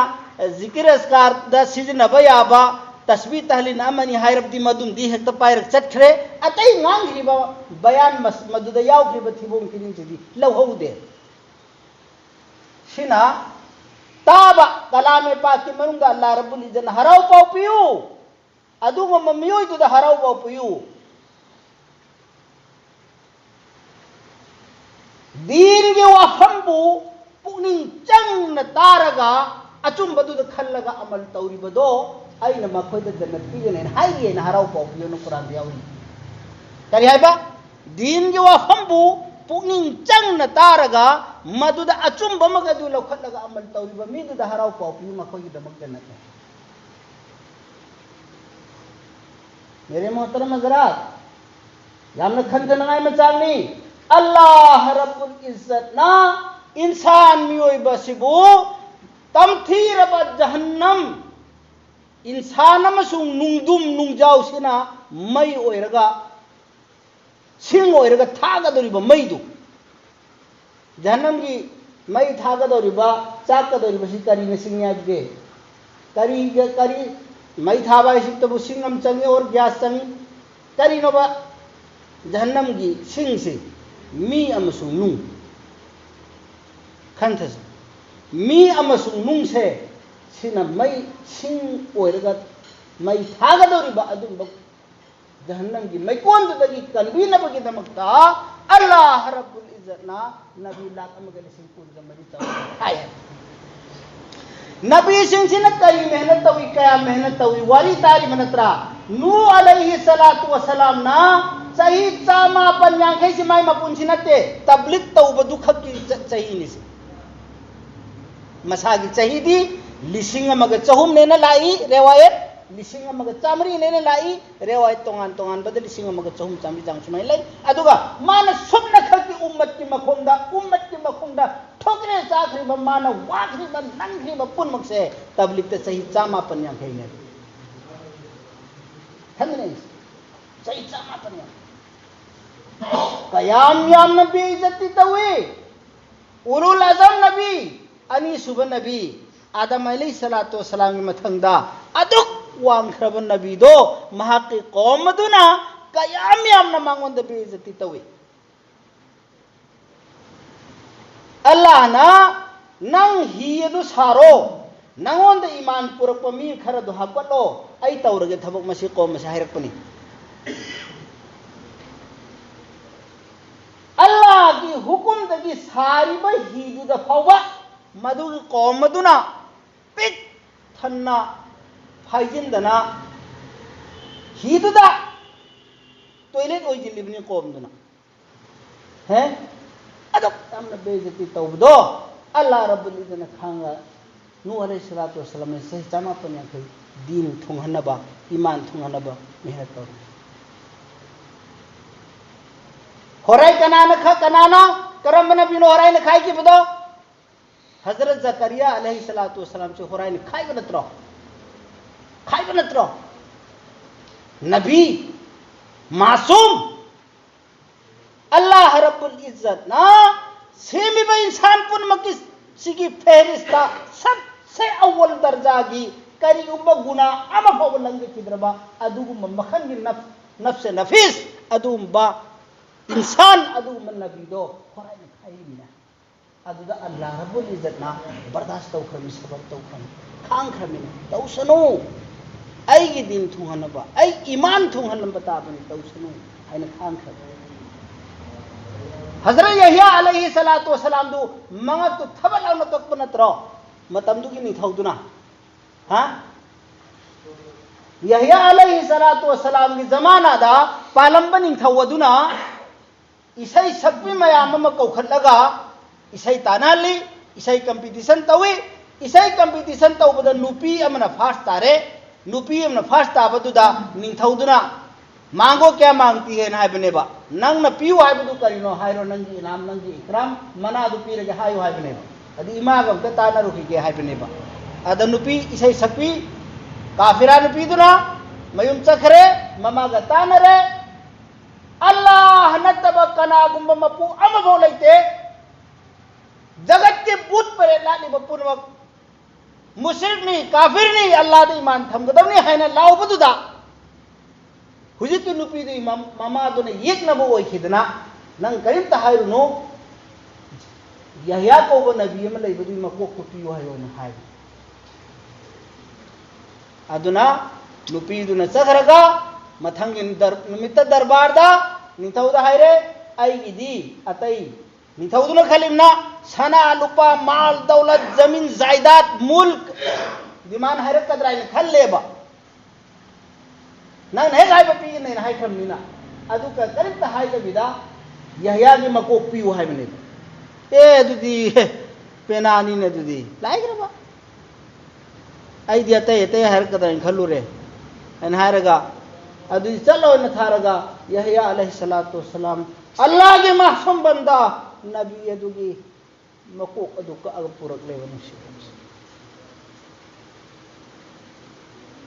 ꯖꯤꯀꯤꯔ ꯑꯁꯀꯥꯔꯗ ꯁꯤꯖꯤꯟꯅꯕ ꯌꯥꯕ ꯇꯁꯕꯤ ꯇꯍꯂꯤꯜ ꯑꯃꯅꯤ ꯍꯥꯏꯔꯕꯗꯤ ꯃꯗꯨꯝꯗꯤ ꯍꯦꯛꯇ ꯄꯥꯏꯔꯒ ꯆꯠꯈ꯭ꯔꯦ꯫ ꯑꯇꯩ ꯉꯥꯡꯈ꯭ꯔꯤꯕ ꯕꯌꯥꯟ ꯃꯁ-, ꯃꯗꯨꯗ ꯌꯥꯎꯈ꯭ꯔꯤꯕ ꯊꯤꯕꯣꯡ ꯊꯤꯔꯤꯟꯁꯤꯗꯤ ꯂꯧꯍꯧꯗꯦ꯫ ꯁꯤꯅ ꯇꯥꯕ ꯀꯂꯥꯃꯦ ꯄꯥꯛꯀꯤ ꯃꯅꯨꯡꯗ ꯑꯜꯂꯥ ꯔꯕꯨꯜ ꯏꯖꯠꯅ ꯍꯔꯥꯎ ꯄꯥꯎ ꯄꯤꯌꯨ, ꯑꯗꯨꯒꯨꯝꯕ ꯃꯤꯑꯣꯏꯗꯨꯗ ꯍꯔꯥꯎ ꯄꯥꯎ ꯄꯤꯌꯨ꯫ ꯗꯤꯟꯒꯤ ꯋꯥꯐꯝꯕꯨ ꯄꯨꯛꯅꯤꯡ ꯆꯪꯅ ꯇꯥꯔꯒ ꯑꯆꯨꯝꯕꯗꯨꯗ ꯈꯜꯂꯒ ꯑꯃꯜ ꯇꯧꯔꯤꯕꯗꯣ ꯑꯩꯅ ꯃꯈꯣꯏꯗ ꯖꯟꯅꯠ ꯄꯤꯒꯅꯦꯅ ꯍꯥꯏꯔꯤꯑꯅ ꯍꯔꯥꯎ ꯄꯥꯎ ꯄꯤꯌꯨꯅ ꯀꯨꯔꯥꯟꯗ ꯌꯥꯎꯔꯤ꯫ ꯀꯔꯤ ꯍꯥꯏꯕ? ꯗꯤꯟꯒꯤ ꯋꯥꯐꯝꯕꯨ ꯄꯨꯛꯅꯤꯡ ꯆꯪꯅ ꯇꯥꯔꯒ ꯃꯗꯨꯗ ꯑꯆꯨꯝꯕ ꯑꯃꯒ ꯑꯗꯨ ꯂꯧꯈꯠꯂꯒ ꯑꯃꯜ ꯇꯧꯔꯤꯕ ꯃꯤꯗꯨꯗ ꯍꯔꯥꯎ ꯄꯥꯎ ꯄꯤꯌꯨ, ꯃꯈꯣꯏꯒꯤꯗꯃꯛ ꯖꯟꯅꯠꯅꯤ꯫ ꯃꯦꯔꯦ ꯃꯣꯍꯇꯔꯝ ꯍꯖꯔꯥꯠ, ꯌꯥꯝꯅ ꯈꯟꯊꯅꯉꯥꯏ ꯃꯆꯥꯛꯅꯤ꯫ ꯑꯜꯂꯥꯍ ꯔꯕꯨꯜ ꯏꯖꯠꯅ ꯏꯟꯁꯥꯟ ꯃꯤꯑꯣꯏꯕ ꯑꯁꯤꯕꯨ ꯇꯝꯊꯤꯔꯕ ꯖꯍꯟꯅꯝ, ꯏꯟꯁꯥꯟ ꯑꯃꯁꯨꯡ ꯅꯨꯡꯗꯨꯝ ꯅꯨꯡꯖꯥꯎꯁꯤꯅ ꯃꯩ ꯑꯣꯏꯔꯒ, ꯁꯤꯡ ꯑꯣꯏꯔꯒ ꯊꯥꯒꯗꯧꯔꯤꯕ ꯃꯩꯗꯨ, ꯖꯍꯟꯅꯝꯒꯤ ꯃꯩ ꯊꯥꯒꯗꯧꯔꯤꯕ, ꯆꯥꯛꯀꯗꯧꯔꯤꯕꯁꯤ ꯀꯔꯤꯅ ꯁꯤꯡꯉꯤ ꯍꯥꯏꯕꯒꯦ? ꯀꯔꯤꯒ ꯀꯔꯤ? ꯃꯩ ꯊꯥꯕ ꯍꯥꯏꯁꯤꯇꯕꯨ ꯁꯤꯡ ꯑꯃ ꯆꯪꯉꯤ ꯑꯣꯔ ꯒ꯭ꯌꯥꯁ ꯆꯪꯉꯤ? ꯀꯔꯤꯅꯣꯕ? ꯖꯍꯟꯅꯝꯒꯤ ꯁꯤꯡꯁꯤ ꯃꯤ ꯑꯃꯁꯨꯡ ꯅꯨꯡ꯫ ꯈꯟꯊꯁꯤ꯫ ꯃꯤ ꯑꯃꯁꯨꯡ ꯅꯨꯡꯁꯦ ꯁꯤꯅ ꯃꯩ, ꯁꯤꯡ ꯑꯣꯏꯔꯒ ꯃꯩ ꯊꯥꯒꯗꯧꯔꯤꯕ ꯑꯗꯨꯝꯕ ꯖꯍꯟꯅꯝꯒꯤ ꯃꯩꯀꯣꯟꯗꯨꯗꯒꯤ ꯀꯟꯕꯤꯅꯕꯒꯤꯗꯃꯛꯇ ꯑꯜꯂꯥꯍ ꯔꯕꯨꯜ ꯏꯖꯠꯅ ꯅꯕꯤ ꯂꯥꯛ ꯑꯃꯒ ꯂꯤꯁꯤꯡ ꯀꯨꯟꯒ ꯃꯔꯤ ꯆꯥꯎꯔꯥꯛꯅ ꯊꯥꯏ ꯍꯥꯏ꯫ ꯅꯕꯤꯁꯤꯡꯁꯤꯅ ꯀꯔꯤ ꯃꯦꯍꯅꯠ ꯇꯧꯏ, ꯀꯌꯥ ꯃꯦꯍꯅꯠ ꯇꯧꯏ, ꯋꯥꯔꯤ ꯇꯥꯔꯤꯕ ꯅꯠꯇ꯭ꯔꯥ? ꯅꯨ ꯑꯂꯩꯍꯤ ꯁꯂꯥꯇꯨ ꯋꯁꯂꯥꯝꯅ ꯆꯍꯤ ꯆꯥꯃꯥꯄꯟ ꯌꯥꯡꯈꯩꯁꯤ ꯃꯥꯏ ꯃꯄꯨꯟꯁꯤ ꯅꯠꯇꯦ, ꯇꯕ꯭ꯂꯤꯛ ꯇꯧꯕꯗꯨ ꯈꯛꯀꯤ ꯆ- ꯆꯍꯤꯅꯤ ꯁꯤ꯫ ꯃꯁꯥꯒꯤ ꯆꯍꯤꯗꯤ ꯂꯤꯁꯤꯡ ꯑꯃꯒ ꯆꯍꯨꯝꯅꯦꯅ ꯂꯥꯛꯏ ꯔꯦꯋꯥꯌꯠ, ꯂꯤꯁꯤꯡ ꯑꯃꯒ ꯆꯥꯃꯔꯤꯅꯦꯅ ꯂꯥꯛꯏ ꯔꯦꯋꯥꯌꯠ, ꯇꯣꯉꯥꯟ ꯇꯣꯉꯥꯟꯕꯗ ꯂꯤꯁꯤꯡ ꯑꯃꯒ ꯆꯍꯨꯝ ꯆꯥꯃꯔꯤ ꯆꯥꯡ ꯁꯨꯃꯥꯏꯅ ꯂꯩ꯫ ꯑꯗꯨꯒ ꯃꯥꯅ ꯁꯨꯞꯅ ꯈꯛꯀꯤ ꯎꯝꯃꯠꯀꯤ ꯃꯈꯣꯡꯗ, ꯎꯝꯃꯠꯀꯤ ꯃꯈꯣꯡꯗ ꯊꯣꯛꯈ꯭ꯔꯦ ꯆꯥꯈ꯭ꯔꯤꯕ, ꯃꯥꯅ ꯋꯥꯈ꯭ꯔꯤꯕ ꯅꯪꯈ꯭ꯔꯤꯕ ꯄꯨꯝꯅꯃꯛꯁꯦ ꯇꯕ꯭ꯂꯤꯛꯇ ꯆꯍꯤ ꯆꯥꯃꯥꯄꯟ ꯌꯥꯡꯈꯩꯅꯦ꯫ ꯈꯪꯒꯅꯤ ꯑꯩꯁꯦ꯫ ꯆꯍꯤ ꯆꯥꯃꯥꯄꯟ ꯌꯥꯡꯈꯩ꯫ ꯀꯌꯥꯝ ꯌꯥꯝꯅ ꯕꯦꯏꯖꯠꯇꯤ ꯇꯧꯏ꯫ ꯎꯂꯨꯜ ꯑꯖꯝ ꯅꯕꯤ, ꯑꯅꯤꯁꯨꯕ ꯅꯕꯤ, ꯑꯥꯗꯝ ꯑꯂꯩꯍꯤ ꯁꯂꯥꯇꯨ ꯋꯁꯂꯥꯝꯒꯤ ꯃꯊꯪꯗ ꯑꯗꯨꯛ ꯋꯥꯡꯈ꯭ꯔꯕ ꯅꯕꯤꯗꯣ ꯃꯍꯥꯛꯀꯤ ꯀꯧꯝ ꯑꯗꯨꯅ ꯀꯌꯥꯝ ꯌꯥꯝꯅ ꯃꯉꯣꯟꯗ ꯕꯦꯏꯖꯠꯇꯤ ꯇꯧꯏ꯫ ꯑꯜꯂꯥꯍꯅ ꯅꯪ ꯍꯤ ꯑꯗꯨ ꯁꯥꯔꯣ, ꯅꯉꯣꯟꯗ ꯏꯃꯥꯟ ꯄꯨꯔꯛꯄ ꯃꯤ ꯈꯔꯗꯨ ꯍꯥꯞꯀꯠꯂꯣ, ꯑꯩ ꯇꯧꯔꯒꯦ ꯊꯕꯛ, ꯃꯁꯤ ꯀꯧꯝ ꯑꯁꯤ ꯍꯥꯏꯔꯛꯄꯅꯤ꯫ ꯑꯜꯂꯥꯍꯒꯤ ꯍꯨꯀꯨꯝꯗꯒꯤ ꯁꯥꯔꯤꯕ ꯍꯤꯗꯨꯗ ꯐꯥꯎꯕ ꯃꯗꯨꯒꯤ ꯀꯧꯝ ꯑꯗꯨꯅ ꯄꯤꯛ ꯊꯟꯅ ꯐꯥꯏꯖꯤꯟꯗꯅ ꯍꯤꯗꯨꯗ ꯇꯣꯏꯂꯦꯠ ꯑꯣꯏꯁꯤꯜꯂꯤꯕꯅꯤ ꯀꯧꯝꯗꯨꯅ꯫ ꯍꯦ? ꯑꯗꯨꯛ ꯌꯥꯝꯅ ꯕꯦꯏꯖꯇꯤ ꯇꯧꯕꯗꯣ ꯑꯜꯂꯥꯍ ꯔꯕꯨꯜ ꯏꯖꯠꯅ ꯈꯥꯡꯉ ꯅꯨ ꯑꯂꯩꯍꯤ ꯁꯂꯥꯇꯨ ꯋꯁꯂꯥꯝꯅ ꯆꯍꯤ ꯆꯥꯃꯥꯄꯟ ꯌꯥꯡꯈꯩ ꯗꯤꯟ ꯊꯨꯡꯍꯟꯅꯕ, ꯏꯃꯥꯟ ꯊꯨꯡꯍꯟꯅꯕ ꯃꯦꯍꯅꯠ ꯇꯧꯔꯤ꯫ ꯍꯣꯔꯥꯏ ꯀꯅꯥꯅ ꯈ-, ꯀꯅꯥꯅ, ꯀꯔꯝꯕ ꯅꯕꯤꯅꯣ ꯍꯣꯔꯥꯏꯅ ꯈꯥꯏꯈꯤꯕꯗꯣ? ꯍꯖꯔꯠ ꯖꯀꯔꯤꯌꯥ ꯑꯂꯩꯍꯤ ꯁꯂꯥꯇꯨ ꯋꯁꯂꯥꯝꯁꯨ ꯍꯣꯔꯥꯏꯅ ꯈꯥꯏꯕ ꯅꯠꯇ꯭ꯔꯣ? ꯈꯥꯏꯕ ꯅꯠꯇ꯭ꯔꯣ? ꯅꯕꯤ, ꯃꯥꯁꯨꯝ, ꯑꯜꯂꯥꯍ ꯔꯕꯨꯜ ꯏꯖꯠꯅ ꯁꯦꯝꯃꯤꯕ ꯏꯟꯁꯥꯟ ꯄꯨꯝꯅꯃꯛꯀꯤ ꯁꯤꯒꯤ ꯐꯦꯍꯔꯤꯁꯇ ꯁꯕꯁꯦ ꯑꯋꯜ ꯗꯔꯖꯥꯒꯤ ꯀꯔꯤꯒꯨꯝꯕ ꯒꯨꯅꯥ ꯑꯃ ꯐꯥꯎꯕ ꯂꯪꯖꯈꯤꯗ꯭ꯔꯕ ꯑꯗꯨꯒꯨꯝꯕ ꯃꯈꯜꯒꯤ ꯅꯐ-, ꯅꯐꯁꯦ ꯅꯐꯤꯁ ꯑꯗꯨꯒꯨꯝꯕ ꯏꯟꯁꯥꯟ ꯑꯗꯨꯒꯨꯝꯕ ꯅꯕꯤꯗꯣ ꯍꯣꯔꯥꯏꯅ ꯈꯥꯏꯔꯤꯃꯤꯅ꯫ ꯑꯗꯨꯗ ꯑꯜꯂꯥꯍ ꯔꯕꯨꯜ ꯏꯖꯠꯅ ꯕꯔꯗꯥꯁ ꯇꯧꯈ꯭ꯔꯃꯤ, ꯁꯕꯔ ꯇꯧꯈ꯭ꯔꯃꯤ, ꯈꯥꯡꯈ꯭ꯔꯃꯤꯅ, "ꯇꯧꯁꯅꯨ, ꯑꯩꯒꯤ ꯗꯤꯟ ꯊꯨꯡꯍꯟꯅꯕ, ꯑꯩ ꯏꯃꯥꯟ ꯊꯨꯡꯍꯟꯅꯕ ꯇꯥꯕꯅꯤ, ꯇꯧꯁꯅꯨ" ꯍꯥꯏꯅ ꯈꯥꯡꯈ꯭ꯔꯃꯤ꯫ ꯍꯖꯔꯠ ꯌꯍꯌꯥ ꯑꯂꯩꯍꯤ ꯁꯂꯥꯇꯨ ꯋꯁꯂꯥꯝꯗꯨ ꯃꯉꯛꯇꯨ ꯊꯕꯠ ꯂꯥꯎꯅ ꯀꯛꯄ ꯅꯠꯇ꯭ꯔꯣ? ꯃꯇꯝꯗꯨꯒꯤ ꯅꯤꯡꯊꯧꯗꯨꯅ, ꯍꯥ? ꯌꯍꯌꯥ ꯑꯂꯩꯍꯤ ꯁꯂꯥꯇꯨ ꯋꯁꯁꯂꯥꯝꯒꯤ ꯖꯃꯥꯅꯥꯗ ꯄꯥꯜꯂꯝꯕ ꯅꯤꯡꯊꯧ ꯑꯗꯨꯅ ꯏꯁꯩ ꯁꯛꯄꯤ ꯃꯌꯥꯝ ꯑꯃ ꯀꯧꯈꯠꯂꯒ ꯏꯁꯩ ꯇꯥꯟꯅꯍꯜꯂꯤ, ꯏꯁꯩ competition ꯇꯧꯏ꯫ ꯏꯁꯩ competition ꯇꯧꯕꯗ ꯅꯨꯄꯤ ꯑꯃꯅ first ꯇꯥꯔꯦ꯫ ꯅꯨꯄꯤ ꯑꯃꯅ first ꯇꯥꯕꯗꯨꯗ ꯅꯤꯡꯊꯧꯗꯨꯅ "ꯃꯥꯡꯒꯣ ꯀꯌꯥ ꯃꯥꯡꯇꯤ ꯍꯦꯅ" ꯍꯥꯏꯕꯅꯦꯕ꯫ "ꯅꯪꯅ ꯄꯤꯌꯨ ꯍꯥꯏꯕꯗꯨ ꯀꯔꯤꯅꯣ ꯍꯥꯏꯔꯣ, ꯅꯪꯒꯤ ꯏꯅꯥꯝ, ꯅꯪꯒꯤ ꯏꯀ꯭ꯔꯥꯝ, ꯃꯅꯥꯗꯨ ꯄꯤꯔꯒꯦ ꯍꯥꯏꯌꯨ" ꯍꯥꯏꯕꯅꯦꯕ꯫ ꯑꯗꯨ ꯏꯃꯥꯒ ꯑꯝꯇ ꯇꯥꯟꯅꯔꯨꯈꯤꯒꯦ ꯍꯥꯏꯕꯅꯦꯕ꯫ ꯑꯗ ꯅꯨꯄꯤ ꯏꯁꯩ ꯁꯛꯄꯤ ꯀꯥꯐꯤꯔꯥ ꯅꯨꯄꯤꯗꯨꯅ ꯃꯌꯨꯝ ꯆꯠꯈ꯭ꯔꯦ, ꯃꯃꯥꯒ ꯇꯥꯟꯅꯔꯦ꯫ ꯑꯜꯂꯥꯍ ꯅꯠꯇꯕ ꯀꯅꯥꯒꯨꯝꯕ ꯃꯄꯨ ꯑꯃꯐꯥꯎ ꯂꯩꯇꯦ꯫ ꯖꯒꯠꯀꯤ ꯚꯨꯠ ꯄꯔꯦꯠ ꯂꯥꯛꯂꯤꯕ ꯄꯨꯝꯅꯃꯛ ꯃꯨꯁ꯭ꯔꯤꯛꯅꯤ, ꯀꯥꯐꯤꯔꯅꯤ, ꯑꯜꯂꯥꯗ ꯏꯃꯥꯟ ꯊꯝꯒꯗꯕꯅꯤ ꯍꯥꯏꯅ ꯂꯥꯎꯕꯗꯨꯗ ꯍꯧꯖꯤꯛꯀꯤ ꯅꯨꯄꯤꯗꯨꯒꯤ ꯃꯝ-, ꯃꯃꯥꯗꯨꯅ ꯌꯦꯛꯅꯕ ꯑꯣꯏꯈꯤꯗꯅ, "ꯅꯪ ꯀꯔꯤꯝꯇ ꯍꯥꯏꯔꯨꯅꯨ, ꯌꯍꯌꯥ ꯀꯧꯕ ꯅꯕꯤ ꯑꯃ ꯂꯩꯕꯗꯨꯒꯤ ꯃꯀꯣꯛꯇꯨ ꯄꯤꯌꯨ" ꯍꯥꯏꯌꯣꯅ ꯍꯥꯏ꯫ ꯑꯗꯨꯅ ꯅꯨꯄꯤꯗꯨꯅ ꯆꯠꯈ꯭ꯔꯒ ꯃꯊꯪꯒꯤ ꯗꯔ-, ꯅꯨꯃꯤꯠꯇ ꯗꯔꯕꯥꯔꯗ ꯅꯤꯡꯊꯧꯗ ꯍꯥꯏꯔꯦ, "ꯑꯩꯒꯤꯗꯤ ꯑꯇꯩ", ꯅꯤꯡꯊꯧꯗꯨꯅ ꯈꯜꯂꯤꯕꯅ ꯁꯅꯥ ꯂꯨꯄꯥ, ꯃꯥꯜ ꯗꯧꯂꯠ, ꯖꯃꯤꯟ ꯖꯥꯏꯗꯥꯗ, ꯃꯨꯜꯛ demand ꯍꯥꯏꯔꯛꯀꯗ꯭ꯔꯥ ꯍꯥꯏꯅ ꯈꯜꯂꯦꯕ꯫ ꯅꯪꯅ ꯍꯦꯛ ꯍꯥꯏꯕ ꯄꯤꯒꯅꯦꯅ ꯍꯥꯏꯈ꯭ꯔꯕꯅꯤꯅ꯫ ꯑꯗꯨꯒ ꯀꯔꯤꯝꯇ ꯍꯥꯏꯗꯕꯤꯗ ꯌꯍꯌꯥꯒꯤ ꯃꯀꯣꯛ ꯄꯤꯌꯨ ꯍꯥꯏꯕꯅꯦꯕ꯫ ꯑꯦ, ꯑꯗꯨꯗꯤ ꯄꯦꯅꯥꯅꯤꯅꯦ ꯑꯗꯨꯗꯤ꯫ ꯂꯥꯏꯈ꯭ꯔꯕ꯫ "ꯑꯩꯗꯤ ꯑꯇꯩ ꯑꯇꯩ ꯍꯥꯏꯔꯛꯀꯗ꯭ꯔꯥ ꯍꯥꯏꯅ ꯈꯜꯂꯨꯔꯦ" ꯍꯥꯏꯅ ꯍꯥꯏꯔꯒ, ꯑꯗꯨꯗꯤ ꯆꯠꯂꯣꯅ ꯊꯥꯔꯒ ꯌꯍꯌꯥ ꯑꯂꯩꯍꯤ ꯁꯂꯥꯇꯨ ꯋꯁꯁꯂꯥꯝ ꯑꯜꯂꯥꯍꯒꯤ ꯃꯥꯁꯨꯝ ꯕꯟꯗꯥ ꯅꯕꯤ ꯑꯗꯨꯒꯤ ꯃꯀꯣꯛ ꯑꯗꯨ ꯀꯛꯑꯒ ꯄꯨꯔꯛꯂꯦꯕ꯫ ꯅꯨꯡꯁꯤꯕꯁꯦ,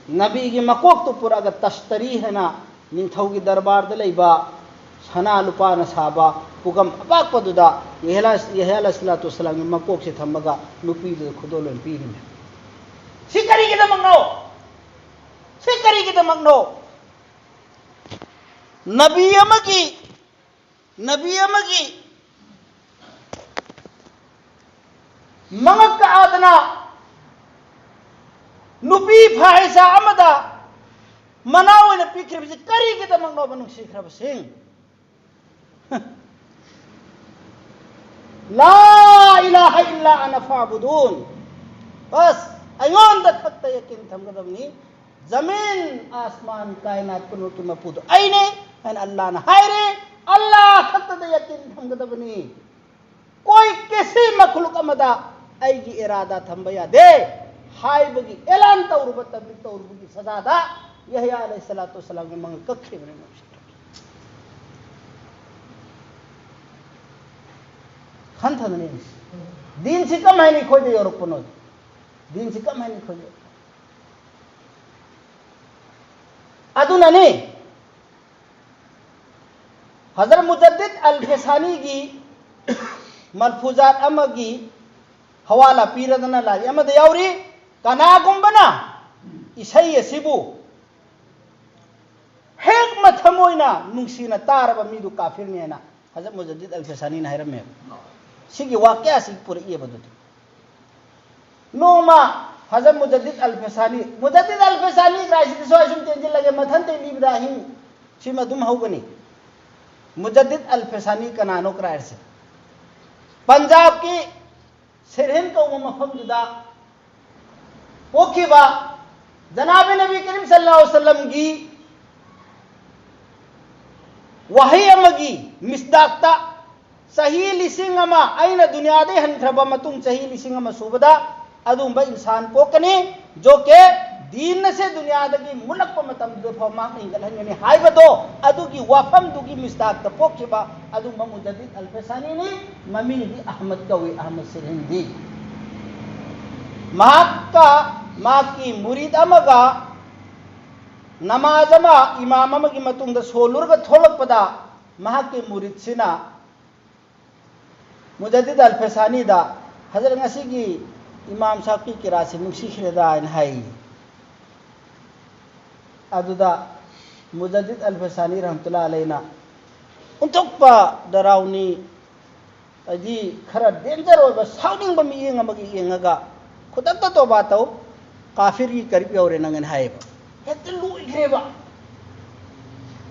ꯅꯕꯤꯒꯤ ꯃꯀꯣꯛꯇꯨ ꯄꯨꯔꯛꯑꯒ ꯇꯁꯇꯔꯤ ꯍꯥꯏꯅ ꯅꯤꯡꯊꯧꯒꯤ ꯗꯔꯕꯥꯔꯗ ꯂꯩꯕ ꯁꯅꯥ ꯂꯨꯄꯥꯅ ꯁꯥꯕ ꯄꯨꯈꯝ ꯑꯄꯥꯛꯄꯗꯨꯗ ꯌꯦꯍꯌꯥ, ꯌꯦꯍꯌꯥ ꯑꯂꯩꯍꯤ ꯁꯂꯥꯇꯨ ꯋꯁꯁꯂꯥꯝꯒꯤ ꯃꯀꯣꯛꯁꯦ ꯊꯝꯃꯒ ꯅꯨꯄꯤꯗꯨꯗ ꯈꯨꯗꯣꯜ ꯑꯣꯏꯅ ꯄꯤꯔꯤꯅꯦ꯫ ꯁꯤ ꯀꯔꯤꯒꯤꯗꯃꯛꯅꯣ? ꯁꯤ ꯀꯔꯤꯒꯤꯗꯃꯛꯅꯣ? ꯅꯕꯤ ꯑꯃꯒꯤ, ꯅꯕꯤ ꯑꯃꯒꯤ ꯃꯉꯛ ꯀꯛꯑꯗꯅ ꯅꯨꯄꯤ ꯐꯥꯍꯤꯖꯥ ꯑꯃꯗ ꯃꯅꯥ ꯑꯣꯏꯅ ꯄꯤꯈ꯭ꯔꯤꯕꯁꯤ ꯀꯔꯤꯒꯤꯗꯃꯛꯅꯣꯕ, ꯅꯨꯡꯁꯤꯈ꯭ꯔꯕꯁꯤꯡ? ꯂꯥ ꯏꯂꯥꯍ ꯏꯜꯂꯥ ꯑꯅ ꯐꯥꯕꯨꯗꯨꯟ꯫ ꯕꯁ, ꯑꯩꯉꯣꯟꯗ ꯈꯛꯇ ꯌꯥꯀꯤꯟ ꯊꯝꯒꯗꯕꯅꯤ꯫ ꯖꯃꯤꯟ, ꯑꯥꯁꯃꯥꯟ, ꯀꯥꯏꯅꯥꯠ ꯄꯨꯝꯅꯃꯛꯀꯤ ꯃꯄꯨꯗꯣ ꯑꯩꯅꯦ ꯍꯥꯏꯅ ꯑꯜꯂꯥꯅ ꯍꯥꯏꯔꯦ꯫ ꯑꯜꯂꯥ ꯈꯛꯇꯗ ꯌꯥꯀꯤꯟ ꯊꯝꯒꯗꯕꯅꯤ꯫ ꯀꯣꯏ ꯀꯦꯁꯤ ꯃꯈꯂꯨꯛ ꯑꯃꯗ ꯑꯩꯒꯤ ꯏꯔꯥꯗꯥ ꯊꯝꯕ ꯌꯥꯗꯦ ꯍꯥꯏꯕꯒꯤ ꯑꯦꯂꯥꯟ ꯇꯧꯔꯨꯕ, ꯇꯕ꯭ꯂꯤꯒ ꯇꯧꯔꯨꯕꯒꯤ ꯁꯖꯥꯗ ꯌꯍꯌꯥ ꯑꯂꯩꯍꯤ ꯁꯂꯥꯇꯨ ꯋꯁꯁꯂꯥꯝꯒꯤ ꯃꯉꯛ ꯀꯛꯈꯤꯕꯅꯤ꯫ ꯈꯟꯊꯗꯅ ꯌꯦꯡꯁꯤ꯫ ꯗꯤꯟꯁꯤ ꯀꯃꯥꯏꯅ ꯑꯩꯈꯣꯏꯗ ꯌꯧꯔꯛꯄꯅꯣ? ꯗꯤꯟꯁꯤ ꯀꯃꯥꯏꯅ ꯑꯩꯈꯣꯏꯗ? ꯑꯗꯨꯅꯅꯤ ꯍꯖꯔꯠ ꯃꯨꯖꯗꯤꯗ ꯑꯜ ꯐꯦꯁꯥꯅꯤꯒꯤ ꯃꯜꯐꯨꯖꯥꯠ ꯑꯃꯒꯤ ꯍꯋꯥꯂꯥ ꯄꯤꯔꯗꯅ ꯂꯥꯏꯔꯤꯛ ꯑꯃꯗ ꯌꯥꯎꯔꯤ, ꯀꯅꯥꯒꯨꯝꯕꯅ ꯏꯁꯩ ꯑꯁꯤꯕꯨ ꯍꯦꯛ ꯃꯊꯃꯣꯏꯅ ꯅꯨꯡꯁꯤꯅ ꯇꯥꯔꯕ ꯃꯤꯗꯨ ꯀꯥꯐꯤꯔꯅꯤ ꯍꯥꯏꯅ ꯍꯖꯔꯠ ꯃꯨꯖꯗꯤꯗ ꯑꯜ ꯐꯦꯁꯥꯅꯤꯅ ꯍꯥꯏꯔꯝꯃꯦꯕ꯫ ꯁꯤꯒꯤ ꯋꯥꯀꯌꯥꯁꯤ ꯄꯨꯔꯛꯏꯕ ꯑꯗꯨꯗꯤ꯫ ꯅꯣꯡꯃ ꯍꯖꯔꯠ ꯃꯨꯖꯗꯤꯗ ꯑꯜ ꯐꯦꯁꯥꯅꯤ, ꯃꯨꯖꯗꯤꯗ ꯑꯜ ꯐꯦꯁꯥꯅꯤ ꯀꯥꯏꯁꯤꯗꯤ ꯁ꯭ꯋꯥꯏ ꯁꯨꯝ ꯇꯦꯟꯁꯤꯜꯂꯒꯦ, ꯃꯊꯪ ꯇꯦꯟꯕꯤꯕꯗ ꯑꯍꯤꯡ ꯁꯤꯃ ꯑꯗꯨꯝ ꯍꯧꯒꯅꯤ꯫ ꯃꯨꯖꯗꯤꯗ ꯑꯜ ꯐꯦꯁꯥꯅꯤ ꯀꯅꯥꯅꯣ ꯀꯥꯏꯁꯦ? ꯄꯟꯖꯥꯕꯀꯤ ꯁꯤꯔꯍꯤꯟ ꯀꯧꯕ ꯃꯐꯝꯗꯨꯗ ꯄꯣꯛꯈꯤꯕ ꯖꯅꯥꯕꯤ ꯅꯕꯤ ꯀꯔꯤꯝ ꯁꯜꯂꯜꯂꯥꯍꯨ ꯑꯂꯩꯍꯤ ꯋꯁꯜꯂꯝꯒꯤ ꯋꯥꯍꯩ ꯑꯃꯒꯤ ꯃꯤꯁꯗꯥꯛꯇ ꯆꯍꯤ ꯂꯤꯁꯤꯡ ꯑꯃ, ꯑꯩꯅ ꯗꯨꯅꯤꯌꯥꯗꯒꯤ ꯍꯟꯈ꯭ꯔꯕ ꯃꯇꯨꯡ ꯆꯍꯤ ꯂꯤꯁꯤꯡ ꯑꯃ ꯁꯨꯕꯗ ꯑꯗꯨꯒꯨꯝꯕ ꯏꯟꯁꯥꯟ ꯄꯣꯛꯀꯅꯤ, ꯖꯣ ꯀꯦ ꯗꯤꯟ ꯑꯁꯦ ꯗꯨꯅꯤꯌꯥꯗꯒꯤ ꯃꯨꯠꯂꯛꯄ ꯃꯇꯝꯗꯨꯗ ꯐꯥꯎ ꯃꯍꯥꯛꯅ ꯍꯤꯡꯒꯠꯍꯟꯒꯅꯤ ꯍꯥꯏꯕꯗꯣ, ꯑꯗꯨꯒꯤ ꯋꯥꯐꯝꯗꯨꯒꯤ ꯃꯤꯁꯗꯥꯛꯇ ꯄꯣꯛꯈꯤꯕ ꯑꯗꯨꯒꯨꯝꯕ ꯃꯨꯖꯗꯤꯗ ꯑꯜ ꯐꯦꯁꯥꯅꯤꯅꯤ꯫ ꯃꯃꯤꯡꯗꯤ ꯑꯍꯃꯗ ꯀꯧꯏ, ꯑꯍꯃꯗ ꯁꯤꯔꯍꯤꯟꯗꯤ꯫ ꯃꯍꯥꯛꯀ ꯃꯍꯥꯛꯀꯤ ꯃꯨꯔꯤꯗ ꯑꯃꯒ ꯅꯃꯥꯖ ꯑꯃ ꯏꯃꯥꯝ ꯑꯃꯒꯤ ꯃꯇꯨꯡꯗ ꯁꯣꯜꯂꯨꯔꯒ ꯊꯣꯛꯂꯛꯄꯗ, ꯃꯍꯥꯛꯀꯤ ꯃꯨꯔꯤꯗꯁꯤꯅ ꯃꯨꯖꯗꯤꯗ ꯑꯜ ꯐꯦꯁꯥꯅꯤꯗ, "ꯍꯖꯔꯠ, ꯉꯁꯤꯒꯤ ꯏꯃꯥꯝ ꯁꯥꯍꯕꯀꯤ ꯀꯤꯔꯥꯠꯁꯤ ꯅꯨꯡꯁꯤꯈ꯭ꯔꯦꯗ" ꯍꯥꯏꯅ ꯍꯥꯏ꯫ ꯑꯗꯨꯗ ꯃꯨꯖꯗꯤꯗ ꯑꯜ ꯐꯦꯁꯥꯅꯤ ꯔꯍꯃꯇꯨꯜꯂꯥꯍꯤ ꯑꯂꯩꯅ ꯑꯣꯟꯊꯣꯛꯄ ꯗꯔꯥꯎꯅꯤ, ꯍꯥꯏꯗꯤ ꯈꯔ ꯗꯦꯟꯖꯔ ꯑꯣꯏꯕ, ꯁꯥꯎꯅꯤꯡꯕ ꯃꯤꯠꯌꯦꯡ ꯑꯃꯒꯤ ꯌꯦꯡꯉꯒ, "ꯈꯨꯗꯛꯇ ꯇꯣꯕꯥ ꯇꯧ, ꯀꯥꯐꯤꯔꯒꯤ ꯀꯔꯤꯕ ꯌꯧꯔꯦ ꯅꯪ" ꯍꯥꯏꯅ ꯍꯥꯏꯌꯦꯕ꯫ ꯍꯦꯛꯇ ꯂꯣꯏꯈ꯭ꯔꯦꯕ꯫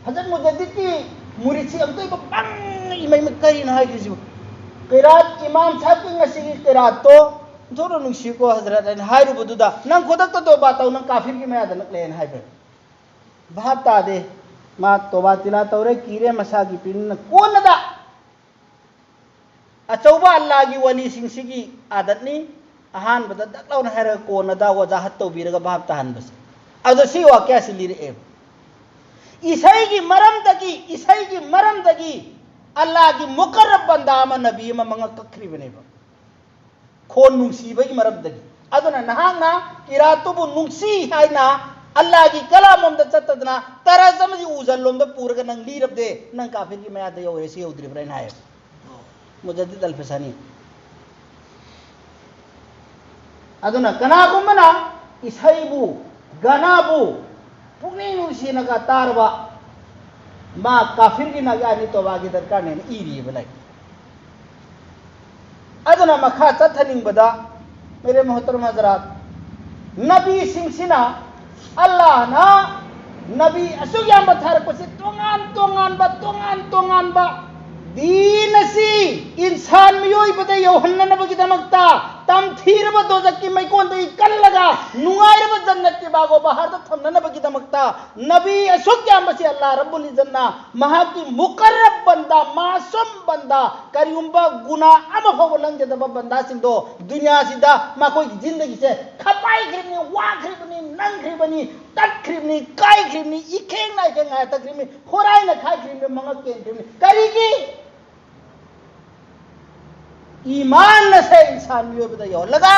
ꯍꯖꯔꯠ ꯃꯨꯖꯗꯤꯗꯀꯤ ꯃꯨꯔꯤꯗꯁꯤ ꯑꯝꯇꯣꯏꯕ ꯄꯪꯉꯤ, ꯏꯃꯩꯃ ꯀꯔꯤꯅꯣ ꯍꯥꯏꯈ꯭ꯔꯤꯁꯤꯕꯨ? ꯀꯤꯔꯥꯠ, ꯏꯃꯥꯝ ꯁꯥꯍꯕꯀꯤ ꯉꯁꯤꯒꯤ ꯀꯤꯔꯥꯠꯇꯣ ꯑꯣꯟꯊꯣꯛꯅ ꯅꯨꯡꯁꯤꯀꯣ ꯍꯖꯔꯠ ꯍꯥꯏꯅ ꯍꯥꯏꯔꯨꯕꯗꯨꯗ, "ꯅꯪ ꯈꯨꯗꯛꯇ ꯇꯣꯕꯥ ꯇꯧ, ꯅꯪ ꯀꯥꯐꯤꯔꯒꯤ ꯃꯌꯥꯗ ꯅꯛꯂꯦꯅ" ꯍꯥꯏꯕ꯫ ꯚꯥꯞ ꯇꯥꯗꯦ꯫ ꯃꯥ ꯇꯣꯕꯥ ꯇꯤꯂꯥ ꯇꯧꯔꯦ, ꯀꯤꯔꯦ, ꯃꯁꯥꯒꯤ ꯄꯤꯔꯤꯅ ꯀꯣꯟꯅꯗ꯫ ꯑꯆꯧꯕ ꯑꯜꯂꯥꯒꯤ ꯋꯥꯂꯤꯁꯤꯡꯁꯤꯒꯤ ꯑꯥꯗꯠꯅꯤ꯫ ꯑꯍꯥꯟꯕꯗ ꯗꯛ ꯂꯥꯎꯅ ꯍꯥꯏꯔꯒ ꯀꯣꯟꯅꯗ ꯋꯥꯖꯥꯍꯠ ꯇꯧꯕꯤꯔꯒ ꯚꯥꯞ ꯇꯥꯍꯟꯕꯁꯦ꯫ ꯑꯗꯣ ꯁꯤ ꯋꯥꯀ꯭ꯌꯥꯁꯤ ꯂꯤꯔꯛꯑꯦꯕ꯫ ꯏꯁꯩꯒꯤ ꯃꯔꯝꯗꯒꯤ, ꯏꯁꯩꯒꯤ ꯃꯔꯝꯗꯒꯤ ꯑꯜꯂꯥꯒꯤ ꯃꯨꯀꯔꯔꯕ ꯕꯟꯗꯥ ꯑꯃ, ꯅꯕꯤ ꯑꯃ ꯃꯉꯛ ꯀꯛꯈ꯭ꯔꯤꯕꯅꯦꯕ꯫ ꯈꯣꯟ ꯅꯨꯡꯁꯤꯕꯒꯤ ꯃꯔꯝꯗꯒꯤ꯫ ꯑꯗꯨꯅ ꯅꯍꯥꯛꯅ ꯀꯤꯔꯥꯠꯇꯨꯕꯨ ꯅꯨꯡꯁꯤ ꯍꯥꯏꯅ ꯑꯜꯂꯥꯒꯤ ꯀꯂꯥꯝ ꯂꯣꯝꯗ ꯆꯠꯇꯗꯅ ꯇꯔꯖ ꯑꯃꯗꯤ ꯎꯖꯜ ꯂꯣꯝꯗ ꯄꯨꯔꯒ ꯅꯪ ꯂꯤꯔꯕꯗꯦ, ꯅꯪ ꯀꯥꯐꯤꯔꯒꯤ ꯃꯌꯥꯗ ꯌꯧꯔꯦ, ꯁꯤ ꯌꯧꯗ꯭ꯔꯤꯕ꯭ꯔꯥ ꯑꯩꯅ ꯍꯥꯏꯌꯦꯕ꯫ ꯃꯨꯖꯗꯤꯗ ꯑꯜ ꯐꯤꯁꯥꯅꯤ꯫ ꯑꯗꯨꯅ ꯀꯅꯥꯒꯨꯝꯕꯅ ꯏꯁꯩꯕꯨ, ꯒꯥꯅꯥꯕꯨ ꯄꯨꯛꯅꯤꯡ ꯅꯨꯡꯁꯤꯅꯒ ꯇꯥꯔꯕ, ꯃꯥ ꯀꯥꯐꯤꯔꯒꯤ ꯅꯥꯒꯥꯅꯤ, ꯇꯣꯕꯥꯒꯤ ꯗꯔꯀꯥꯔꯅꯦꯅ ꯏꯔꯤꯕ ꯂꯩ꯫ ꯑꯗꯨꯅ ꯃꯈꯥ ꯆꯠꯊꯅꯤꯡꯕꯗ, ꯃꯦꯔꯦ ꯃꯣꯍꯇꯔꯝ ꯍꯖꯔꯥꯠ, ꯅꯕꯤꯁꯤꯡꯁꯤꯅ, ꯑꯜꯂꯥꯍꯅ ꯅꯕꯤ ꯑꯁꯨꯛ ꯌꯥꯝꯕ ꯊꯥꯔꯛꯄꯁꯤ ꯇꯣꯉꯥꯟ ꯇꯣꯉꯥꯟꯕ, ꯇꯣꯉꯥꯟ ꯇꯣꯉꯥꯟꯕ ꯗꯤꯟ ꯑꯁꯤ ꯏꯟꯁꯥꯟ ꯃꯤꯑꯣꯏꯕꯗ ꯌꯧꯍꯟꯅꯅꯕꯒꯤꯗꯃꯛꯇ, ꯇꯝꯊꯤꯔꯕ ꯗꯣꯖꯛꯀꯤ ꯃꯩꯀꯣꯟꯗꯒꯤ ꯀꯜꯂꯒ ꯅꯨꯡꯉꯥꯏꯔꯕ ꯖꯟꯅꯠꯀꯤ ꯕꯥꯒꯣ ꯕꯍꯥꯔꯗ ꯊꯝꯅꯅꯕꯒꯤꯗꯃꯛꯇ ꯅꯕꯤ ꯑꯁꯨꯛ ꯌꯥꯝꯕꯁꯤ ꯑꯜꯂꯥ ꯔꯕꯨꯜ ꯏꯖꯠꯅ ꯃꯍꯥꯛꯀꯤ ꯃꯨꯀꯔꯔꯕ ꯕꯟꯗꯥ, ꯃꯥꯁꯨꯝ ꯕꯟꯗꯥ, ꯀꯔꯤꯒꯨꯝꯕ ꯒꯨꯅꯥ ꯑꯃ ꯐꯥꯎꯕ ꯂꯪꯖꯗꯕ ꯕꯟꯗꯥꯁꯤꯡꯗꯣ ꯗꯨꯅꯤꯌꯥꯁꯤꯗ ꯃꯈꯣꯏꯒꯤ ꯖꯤꯟꯗꯒꯤꯁꯦ ꯈꯄꯥꯏꯈ꯭ꯔꯤꯕꯅꯤ, ꯋꯥꯈ꯭ꯔꯤꯕꯅꯤ, ꯅꯪꯈ꯭ꯔꯤꯕꯅꯤ, ꯇꯠꯈ꯭ꯔꯤꯕꯅꯤ, ꯀꯥꯏꯈ꯭ꯔꯤꯕꯅꯤ, ꯏꯈꯦꯡ ꯅꯥꯏꯈꯦꯡ ꯉꯥꯏ ꯇꯠꯈ꯭ꯔꯤꯕꯅꯤ, ꯍꯣꯔꯥꯏꯅ ꯈꯥꯏꯈ꯭ꯔꯤꯕꯅꯤ, ꯃꯉꯛ ꯀꯦꯟꯈ꯭ꯔꯤꯕꯅꯤ꯫ ꯀꯔꯤꯒꯤ? ꯏꯃꯥꯟ ꯑꯁꯦ ꯏꯟꯁꯥꯟ ꯃꯤꯑꯣꯏꯕꯗ ꯌꯧꯍꯜꯂꯒ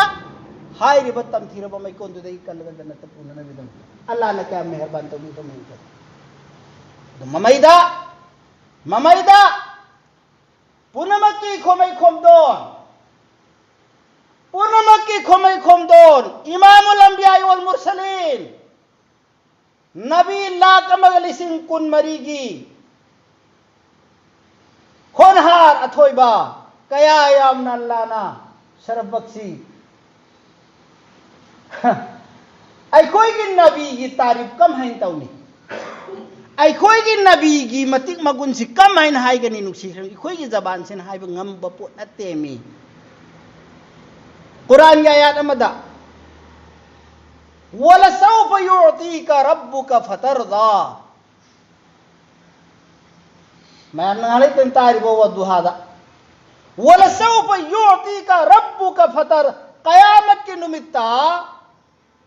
ꯍꯥꯏꯔꯤꯕ ꯇꯝꯊꯤꯔꯕ ꯃꯩꯀꯣꯟꯗꯨꯗꯒꯤ ꯀꯜꯂꯒ ꯖꯟꯅꯠꯇ ꯄꯨꯅꯅꯕꯒꯤꯗꯃꯛꯇ ꯑꯜꯂꯥꯍꯅ ꯀꯌꯥꯝ ꯃꯦꯍꯔꯕꯥꯟ ꯇꯧꯕꯤꯕ ꯃꯌꯦꯡ ꯇꯧ꯫ ꯑꯗꯨ ꯃꯃꯩꯗ, ꯃꯃꯩꯗ ꯄꯨꯝꯅꯃꯛꯀꯤ ꯈꯣꯃꯩ ꯈꯣꯝꯗꯣꯟ, ꯄꯨꯝꯅꯃꯛꯀꯤ ꯈꯣꯃꯩ ꯈꯣꯝꯗꯣꯟ, ꯏꯃꯥꯃꯨꯜ ꯑꯝꯕꯤꯌꯥ ꯋꯜ ꯃꯨꯔꯁꯂꯤꯟ, ꯅꯕꯤ ꯂꯥꯛ ꯑꯃꯒ ꯂꯤꯁꯤꯡ ꯀꯨꯟ ꯃꯔꯤꯒꯤ ꯍꯣꯅꯍꯥꯔ ꯑꯊꯣꯏꯕ ꯀꯌꯥ ꯌꯥꯝꯅ ꯑꯜꯂꯥꯅ ꯁꯔꯐ ꯕꯛꯁꯤ꯫ ꯑꯩꯈꯣꯏꯒꯤ ꯅꯕꯤꯒꯤ ꯇꯥꯔꯤꯐ ꯀꯝꯍꯥꯏꯅ ꯇꯧꯅꯤ? ꯑꯩꯈꯣꯏꯒꯤ ꯅꯕꯤꯒꯤ ꯃꯇꯤꯛ ꯃꯒꯨꯟꯁꯤ ꯀꯝꯍꯥꯏꯅ ꯍꯥꯏꯒꯅꯤ? ꯅꯨꯡꯁꯤꯈ꯭ꯔꯕ, ꯑꯩꯈꯣꯏꯒꯤ ꯖꯕꯥꯟꯁꯤꯅ ꯍꯥꯏꯕ ꯉꯝꯕ ꯄꯣꯠ ꯅꯠꯇꯦ ꯃꯤ꯫ ꯀꯨꯔꯥꯟꯒꯤ ꯑꯥꯌꯥꯠ ꯑꯃꯗ, "ولسوف يعطيك ربك فترضى"꯫ ꯃꯌꯥꯝꯅ ꯉꯥꯏꯍꯥꯛ ꯂꯩꯇꯅ ꯇꯥꯔꯤꯕ ꯋꯥꯗꯨꯍꯥꯗ, "ولسوف يعطيك ربك فترضى"꯫ ꯀꯌꯥꯃꯠꯀꯤ ꯅꯨꯃꯤꯠꯇ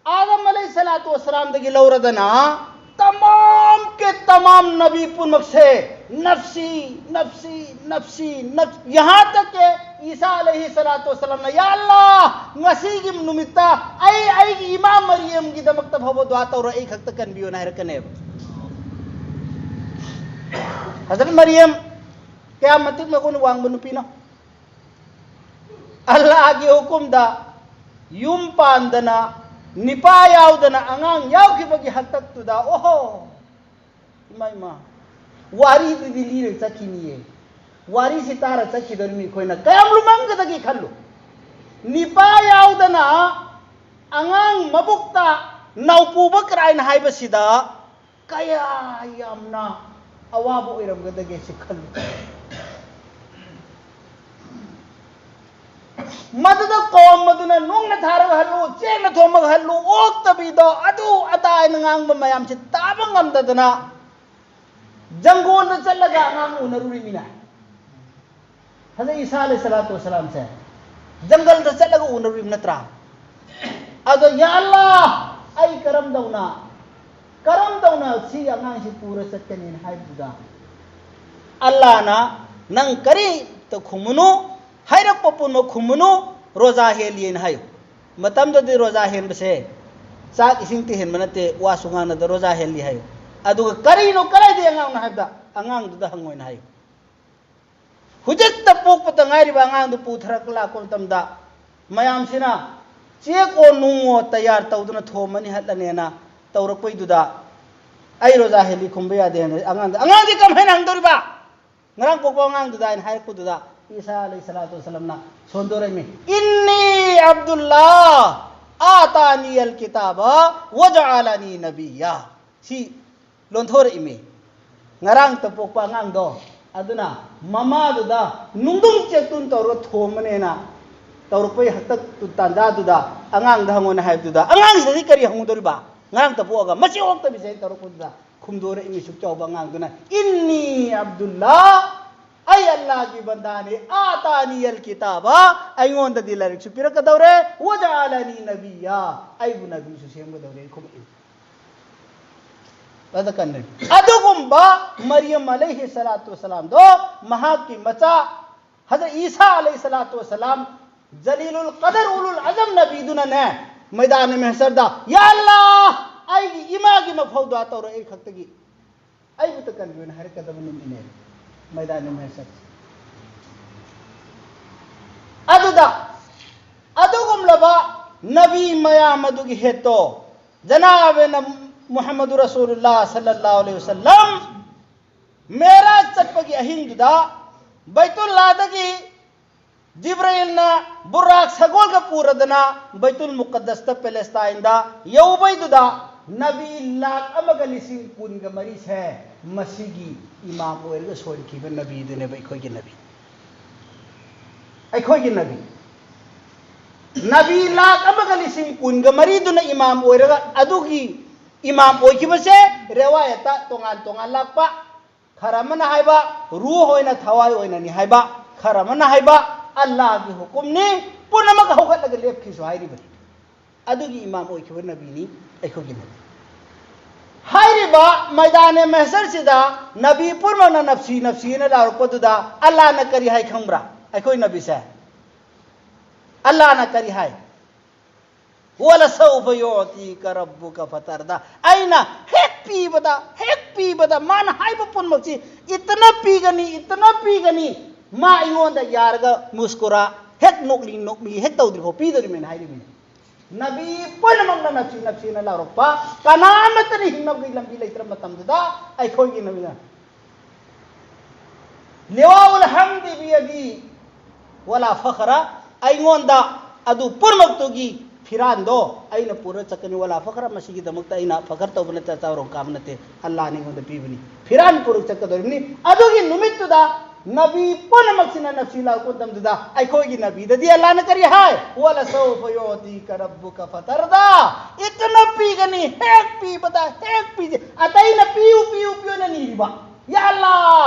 ꯑꯥꯗꯝ ꯑꯂꯩꯍꯤ ꯁꯂꯥꯇꯨ ꯋꯁꯁꯂꯥꯝꯗꯒꯤ ꯂꯧꯔꯗꯅ ꯇꯃꯥꯝ ꯀꯦ ꯇꯃꯥꯝ ꯅꯕꯤ ꯄꯨꯝꯅꯃꯛꯁꯦ, "ꯅꯐꯁꯤ, ꯅꯐꯁꯤ, ꯅꯐꯁꯤ, ꯅꯐ-", ꯌꯍꯥ ꯇꯛ ꯀꯦ ꯏꯁꯥ ꯑꯂꯩꯍꯤ ꯁꯂꯥꯇꯨ ꯋꯁꯁꯂꯥꯝꯅ, "ꯌꯥ ꯑꯜꯂꯥꯍ, ꯉꯁꯤꯒꯤ ꯅꯨꯃꯤꯠꯇ ꯑꯩ ꯑꯩꯒꯤ ꯏꯃꯥ ꯃꯔꯤꯌꯝꯒꯤꯗꯃꯛꯇ ꯐꯥꯎꯕ ꯗꯨꯋꯥ ꯇꯧꯔꯣꯏ, ꯑꯩ ꯈꯛꯇ ꯀꯟꯕꯤꯌꯣꯅ" ꯍꯥꯏꯔꯛꯀꯅꯦꯕ꯫ ꯍꯖꯔꯠ ꯃꯔꯤꯌꯝ ꯀꯌꯥꯝ ꯃꯇꯤꯛ ꯃꯒꯨꯟ ꯋꯥꯡꯕ ꯅꯨꯄꯤꯅꯣ꯫ ꯑꯜꯂꯥꯍꯒꯤ ꯍꯨꯀꯨꯝꯗ ꯌꯨꯝ ꯄꯥꯟꯗꯅ, ꯅꯤꯄꯥ ꯌꯥꯎꯗꯅ ꯑꯉꯥꯡ ꯌꯥꯎꯈꯤꯕꯒꯤ ꯍꯥꯛꯇꯛꯇꯨꯗ, ꯑꯣꯍꯣ, ꯏꯃꯥ, ꯏꯃꯥ, ꯋꯥꯔꯤꯗꯨꯗꯤ ꯂꯤꯔ ꯆꯠꯈꯤꯅꯤꯌꯦ꯫ ꯋꯥꯔꯤꯁꯤ ꯇꯥꯔ ꯆꯠꯈꯤꯗꯧꯔꯤꯅꯤ ꯑꯩꯈꯣꯏꯅ꯫ ꯀꯌꯥꯝ ꯂꯨꯃꯝꯒꯗꯒꯦ ꯈꯜꯂꯨ꯫ ꯅꯤꯄꯥ ꯌꯥꯎꯗꯅ ꯑꯉꯥꯡ ꯃꯕꯨꯛꯇ ꯅꯥꯎꯄꯨꯕ ꯀꯔꯥꯏꯅ ꯍꯥꯏꯕꯁꯤꯗ ꯀꯌꯥ ꯌꯥꯝꯅ ꯑꯋꯥꯕ ꯑꯣꯏꯔꯝꯒꯗꯒꯦ ꯁꯤ ꯈꯜꯂꯨ꯫ ꯃꯗꯨꯗ ꯀꯧꯝ ꯑꯗꯨꯅ ꯅꯨꯡꯅ ꯊꯥꯔꯒ ꯍꯜꯂꯨ, ꯆꯦꯡꯅ ꯊꯣꯝꯃꯒ ꯍꯜꯂꯨ, ꯑꯣꯛꯇꯕꯤꯗꯣ, ꯑꯗꯨ ꯑꯗꯥ ꯍꯥꯏꯅ ꯉꯥꯡꯕ ꯃꯌꯥꯝꯁꯦ ꯇꯥꯕ ꯉꯝꯗꯗꯅ ꯖꯪꯒꯣꯜꯗ ꯆꯠꯂꯒ ꯑꯉꯥꯡ ꯎꯅꯔꯨꯔꯤꯃꯤꯅ꯫ ꯍꯖꯔꯠ ꯏꯁꯥ ꯑꯂꯩꯍꯤ ꯁꯂꯥꯇꯨ ꯋꯁꯁꯂꯥꯝꯁꯦ ꯖꯪꯒꯜꯗ ꯆꯠꯂꯒ ꯎꯅꯔꯨꯔꯤꯕ ꯅꯠꯇ꯭ꯔꯥ? ꯑꯗꯣ, "ꯌꯥ ꯑꯜꯂꯥꯍ, ꯑꯩ ꯀꯔꯝꯗꯧꯅ, ꯀꯔꯝꯗꯧꯅ ꯁꯤ ꯑꯉꯥꯡꯁꯤ ꯄꯨꯔ ꯆꯠꯀꯅꯤꯅ" ꯍꯥꯏꯕꯗꯨꯗ, ꯑꯜꯂꯥꯍꯅ, "ꯅꯪ ꯀꯔꯤꯝꯇ ꯈꯨꯝꯃꯨꯅꯨ, ꯍꯥꯏꯔꯛꯄ ꯄꯨꯝꯅꯃꯛ ꯈꯨꯝꯃꯨꯅꯨ, ꯔꯣꯖꯥ ꯍꯦꯜꯂꯤꯅ ꯍꯥꯏꯌꯨ"꯫ ꯃꯇꯝꯗꯨꯗꯤ ꯔꯣꯖꯥ ꯍꯦꯟꯕꯁꯦ ꯆꯥꯛ ꯏꯁꯤꯡꯇ ꯍꯦꯟꯕ ꯅꯠꯇꯦ, ꯋꯥꯁꯨ ꯉꯥꯡꯅꯗ ꯔꯣꯖꯥ ꯍꯦꯜꯂꯤ ꯍꯥꯏꯌꯨ꯫ ꯑꯗꯨꯒ ꯀꯔꯤꯅꯣ, ꯀꯗꯥꯏꯗꯒꯤ ꯑꯉꯥꯡꯅꯣ ꯍꯥꯏꯕꯗ, ꯑꯉꯥꯡꯗꯨꯗ ꯍꯪꯉꯣꯏꯅ ꯍꯥꯏꯌꯨ꯫ ꯍꯧꯖꯤꯛꯇ ꯄꯣꯛꯄꯗ ꯉꯥꯏꯔꯤꯕ ꯑꯉꯥꯡꯗꯨ ꯄꯨꯊꯔꯛ ꯂꯥꯛꯄ ꯃꯇꯝꯗ ꯃꯌꯥꯝꯁꯤꯅ ꯆꯦꯛꯑꯣ ꯅꯨꯡꯉꯣ ꯇꯌꯥꯔ ꯇꯧꯗꯨꯅ ꯊꯣꯝꯃꯅꯤ ꯍꯠꯂꯅꯦꯅ ꯇꯧꯔꯛꯄꯩꯗꯨꯗ, "ꯑꯩ ꯔꯣꯖꯥ ꯍꯦꯜꯂꯤ ꯈꯨꯝꯕ ꯌꯥꯗꯦ" ꯍꯥꯏꯅ ꯑꯉꯥꯡꯗ, ꯑꯉꯥꯡꯗꯤ ꯀꯃꯥꯏꯅ ꯍꯪꯗꯧꯔꯤꯕ? ꯉꯔꯥꯡ ꯄꯣꯛꯄ ꯑꯉꯥꯡꯗꯨꯗ ꯍꯥꯏꯅ ꯍꯥꯏꯔꯛꯄꯗꯨꯗ ꯏꯁꯥ ꯑꯂꯩꯍꯤ ꯁꯂꯥꯇꯨ ꯋꯁꯁꯂꯥꯝꯅ ꯁꯣꯟꯗꯣꯔꯛꯏꯃꯤ, "ꯏꯟꯅꯤ ꯑꯕꯗꯨꯜꯂꯥꯍ ꯑꯇꯥꯅꯤ ꯑꯜ ꯀꯤꯇꯥꯕ ꯋꯖꯑꯂꯅꯤ ꯅꯕꯤꯌꯥ"꯫ ꯁꯤ ꯂꯣꯟꯊꯣꯔꯛꯏꯃꯤ꯫ ꯉꯔꯥꯡꯇ ꯄꯣꯛꯄ ꯑꯉꯥꯡꯗꯣ, ꯑꯗꯨꯅ ꯃꯃꯥꯗꯨꯗ ꯅꯨꯡꯗꯨꯡ ꯆꯦꯛꯇꯨꯟ ꯇꯧꯔꯒ ꯊꯣꯝꯕꯅꯦꯅ ꯇꯧꯔꯛꯄꯒꯤ ꯍꯥꯛꯇꯛꯇꯨ ꯇꯥꯟꯖꯥꯗꯨꯗ ꯑꯉꯥꯡꯗ ꯍꯪꯉꯣꯅ ꯍꯥꯏꯕꯗꯨꯗ, ꯑꯉꯥꯡꯁꯤꯗꯗꯤ ꯀꯔꯤ ꯍꯪꯉꯨꯗꯣꯔꯤꯕ? ꯉꯔꯥꯡꯇ ꯄꯣꯛꯑꯒ ꯃꯆꯦ ꯑꯣꯛꯇꯕꯤꯁꯦ ꯍꯥꯏꯅ ꯇꯧꯔꯛꯄꯗꯨꯗ ꯈꯨꯝꯗꯣꯔꯛꯏ ꯃꯤꯁꯨꯛ ꯆꯥꯎꯕ ꯑꯉꯥꯡꯗꯨꯅ, "ꯏꯟꯅꯤ ꯑꯕꯗꯨꯜꯂꯥ, ꯑꯩ ꯑꯜꯂꯥꯒꯤ ꯕꯟꯗꯥꯅꯤ, ꯑꯥꯇꯥꯅꯤ ꯑꯜ ꯀꯤꯇꯥꯕ, ꯑꯩꯉꯣꯟꯗꯗꯤ ꯂꯥꯏꯔꯤꯛꯁꯨ ꯄꯤꯔꯛꯀꯗꯧꯔꯦ, ꯋꯖꯥꯂꯅꯤ ꯅꯕꯤꯌꯥ, ꯑꯩꯕꯨ ꯅꯕꯤꯁꯨ ꯁꯦꯝꯒꯗꯧꯔꯦ" ꯈꯨꯝꯃꯛꯏ꯫ ꯑꯗꯨꯒꯨꯝꯕ ꯃꯔꯤꯌꯝ ꯑꯂꯩꯍꯤ ꯁꯂꯥꯇꯨ ꯋꯁꯂꯥꯝꯗꯣ ꯃꯍꯥꯛꯀꯤ ꯃꯆꯥ ꯍꯖꯔꯠ ꯏꯁꯥ ꯑꯂꯩꯍꯤ ꯁꯂꯥꯇꯨ ꯋꯁꯂꯥꯝ ꯖꯂꯤꯂꯨꯜ ꯀꯗꯔ ꯎꯂꯨꯜ ꯑꯖꯝ ꯅꯕꯤꯗꯨꯅꯅꯦ, ꯃꯩꯗꯥꯅ ꯃꯦꯍꯁꯔꯗ, "ꯌꯥ ꯑꯜꯂꯥ, ꯑꯩꯒꯤ ꯏꯃꯥꯒꯤ ꯃꯐꯧꯗꯣ ꯇꯧꯔꯛꯏ ꯈꯛꯇꯒꯤ ꯑꯩꯕꯨ ꯇꯀꯟꯕꯤꯌꯨꯅ" ꯍꯥꯏꯔꯛꯀꯗꯕ ꯅꯨꯃꯤꯠꯅꯦ ꯃꯩꯗꯥꯅ ꯃꯦꯍꯁꯔ꯫ ꯑꯗꯨꯗ ꯑꯗꯨꯒꯨꯝꯂꯕ ꯅꯕꯤ ꯃꯌꯥꯝ ꯑꯗꯨꯒꯤ ꯍꯦꯠꯇꯣ ꯖꯅꯥꯕꯦꯅ ꯃꯨꯍꯝꯃꯗꯨ ꯔꯁꯨꯂꯨꯜꯂꯥ ꯁꯜꯂꯜꯂꯥꯍꯨ ꯑꯂꯩꯍꯤ ꯋꯁꯜꯂꯝ ꯃꯦꯔꯥꯖ ꯆꯠꯄꯒꯤ ꯑꯍꯤꯡꯗꯨꯗ ꯕꯩꯇꯨꯜꯂꯥꯗꯒꯤ ꯖꯤꯕ꯭ꯔꯥꯏꯜꯅ ꯕꯨꯔꯥꯛ ꯁꯒꯣꯜꯒ ꯄꯨꯔꯗꯅ ꯕꯩꯇꯨꯜ ꯃꯨꯀꯗꯁꯇ ꯄꯦꯂꯦꯁꯇꯥꯏꯟꯗ ꯌꯧꯕꯩꯗꯨꯗ ꯅꯕꯤ ꯂꯥꯛ ꯑꯃꯒ ꯂꯤꯁꯤꯡ ꯀꯨꯟꯒ ꯃꯔꯤꯁꯦ ꯃꯁꯤꯒꯤ ꯏꯃꯥꯝ ꯑꯣꯏꯔꯒ ꯁꯣꯟꯈꯤꯕ ꯅꯕꯤꯗꯨꯅꯦꯕ ꯑꯩꯈꯣꯏꯒꯤ ꯅꯕꯤ꯫ ꯑꯩꯈꯣꯏꯒꯤ ꯅꯕꯤ, ꯅꯕꯤ ꯂꯥꯛ ꯑꯃꯒ ꯂꯤꯁꯤꯡ ꯀꯨꯟꯒ ꯃꯔꯤꯗꯨꯅ ꯏꯃꯥꯝ ꯑꯣꯏꯔꯒ ꯑꯗꯨꯒꯤ ꯏꯃꯥꯝ ꯑꯣꯏꯈꯤꯕꯁꯦ ꯔꯦꯋꯥꯌꯠꯇ ꯇꯣꯉꯥꯟ ꯇꯣꯉꯥꯟ ꯂꯥꯛꯄ, ꯈꯔ ꯑꯃꯅ ꯍꯥꯏꯕ ꯔꯨꯍ ꯑꯣꯏꯅ, ꯊꯋꯥꯏ ꯑꯣꯏꯅꯅꯤ ꯍꯥꯏꯕ, ꯈꯔ ꯑꯃꯅ ꯍꯥꯏꯕ ꯑꯜꯂꯥꯍꯒꯤ ꯍꯨꯀꯨꯝꯅꯤ, ꯄꯨꯝꯅꯃꯛ ꯍꯧꯒꯠꯂꯒ ꯂꯦꯞꯈꯤꯁꯨ ꯍꯥꯏꯔꯤꯕꯅꯤ꯫ ꯑꯗꯨꯒꯤ ꯏꯃꯥꯝ ꯑꯣꯏꯈꯤꯕ ꯅꯕꯤꯅꯤ ꯑꯩꯈꯣꯏꯒꯤ ꯅꯕꯤ꯫ ꯍꯥꯏꯔꯤꯕ ꯃꯩꯗꯥꯅꯦ ꯃꯍꯁꯔꯁꯤꯗ ꯅꯕꯤ ꯄꯨꯝꯅꯃꯛꯅ ꯅꯞꯁꯤ ꯅꯞꯁꯤꯅ ꯂꯥꯎꯔꯛꯄꯗꯨꯗ ꯑꯜꯂꯥꯍꯅ ꯀꯔꯤ ꯍꯥꯏ ꯈꯪꯕ꯭ꯔꯥ? ꯑꯩꯈꯣꯏ ꯅꯕꯤꯁꯦ ꯑꯜꯂꯥꯍꯅ ꯀꯔꯤ ꯍꯥꯏ? "ꯋꯂꯁꯧꯐ ꯌꯨꯑꯇꯤꯀ ꯔꯕꯨꯀ ꯐꯇꯔꯗ", ꯑꯩꯅ ꯍꯦꯛ ꯄꯤꯕꯗ, ꯍꯦꯛ ꯄꯤꯕꯗ ꯃꯥꯅ ꯍꯥꯏꯕ ꯄꯨꯝꯅꯃꯛꯁꯤ, "ꯏꯇꯅ ꯄꯤꯒꯅꯤ, ꯏꯇꯅ ꯄꯤꯒꯅꯤ", ꯃꯥ ꯑꯩꯉꯣꯟꯗ ꯌꯥꯔꯒ ꯃꯨꯁꯀꯨꯔꯥ, ꯍꯦꯛ ꯅꯣꯛꯂꯤ ꯅꯣꯛꯃꯤ ꯍꯦꯛ ꯇꯧꯗ꯭ꯔꯤꯐꯥꯎ ꯄꯤꯗꯣꯔꯤꯕꯅꯦꯅ ꯍꯥꯏꯔꯤꯕꯅꯤ꯫ ꯅꯕꯤ ꯄꯨꯝꯅꯃꯛꯅ ꯅꯞꯁꯤ ꯅꯞꯁꯤꯅ ꯂꯥꯎꯔꯛꯄ, ꯀꯅꯥꯃꯠꯇꯅ ꯍꯤꯡꯅꯕꯒꯤ ꯂꯝꯕꯤ ꯂꯩꯇ꯭ꯔꯕ ꯃꯇꯝꯗꯨꯗ ꯑꯩꯈꯣꯏꯒꯤ ꯅꯕꯤꯅ "ꯂꯤꯋꯥꯎꯜ ꯍꯝꯗꯤ ꯕꯤꯌꯗꯤ ꯋꯂꯥ ꯐꯈꯔ", ꯑꯩꯉꯣꯟꯗ ꯑꯗꯨ ꯄꯨꯝꯅꯃꯛꯇꯨꯒꯤ ꯐꯤꯔꯥꯟꯗꯣ ꯑꯩꯅ ꯄꯨꯔ ꯆꯠꯀꯅꯤ, ꯋꯂꯥ ꯐꯈꯔ, ꯃꯁꯤꯒꯤꯗꯃꯛꯇ ꯑꯩꯅ ꯐꯈꯔ ꯇꯧꯕ ꯅꯠꯇꯦ, ꯆꯥꯎꯔꯣꯡ ꯀꯥꯕ ꯅꯠꯇꯦ, ꯑꯜꯂꯥꯍꯅ ꯑꯩꯉꯣꯟꯗ ꯄꯤꯕꯅꯤ, ꯐꯤꯔꯥꯟ ꯄꯨꯔ ꯆꯠꯀꯗꯧꯔꯤꯕꯅꯤ꯫ ꯑꯗꯨꯒꯤ ꯅꯨꯃꯤꯠꯇꯨꯗ ꯅꯕꯤ ꯄꯨꯝꯅꯃꯛꯁꯤꯅ ꯅꯞꯁꯤ ꯂꯥꯎꯔꯛꯄ ꯃꯇꯝꯗꯨꯗ ꯑꯩꯈꯣꯏꯒꯤ ꯅꯕꯤꯗꯗꯤ ꯑꯜꯂꯥꯅ ꯀꯔꯤ ꯍꯥꯏ? "ꯋꯂꯁꯧꯐ ꯌꯨꯑꯇꯤꯀ ꯔꯕꯨꯀ ꯐꯇꯔꯗꯥ"꯫ ꯏꯇꯅ ꯄꯤꯒꯅꯤ, ꯍꯦꯛ ꯄꯤꯕꯗ ꯍꯦꯛ ꯄꯤꯖꯩ꯫ ꯑꯇꯩꯅ "ꯄꯤꯌꯨ, ꯄꯤꯌꯨ, ꯄꯤꯌꯨꯅ" ꯅꯤꯔꯤꯕ꯫ "ꯌꯥ ꯑꯜꯂꯥ,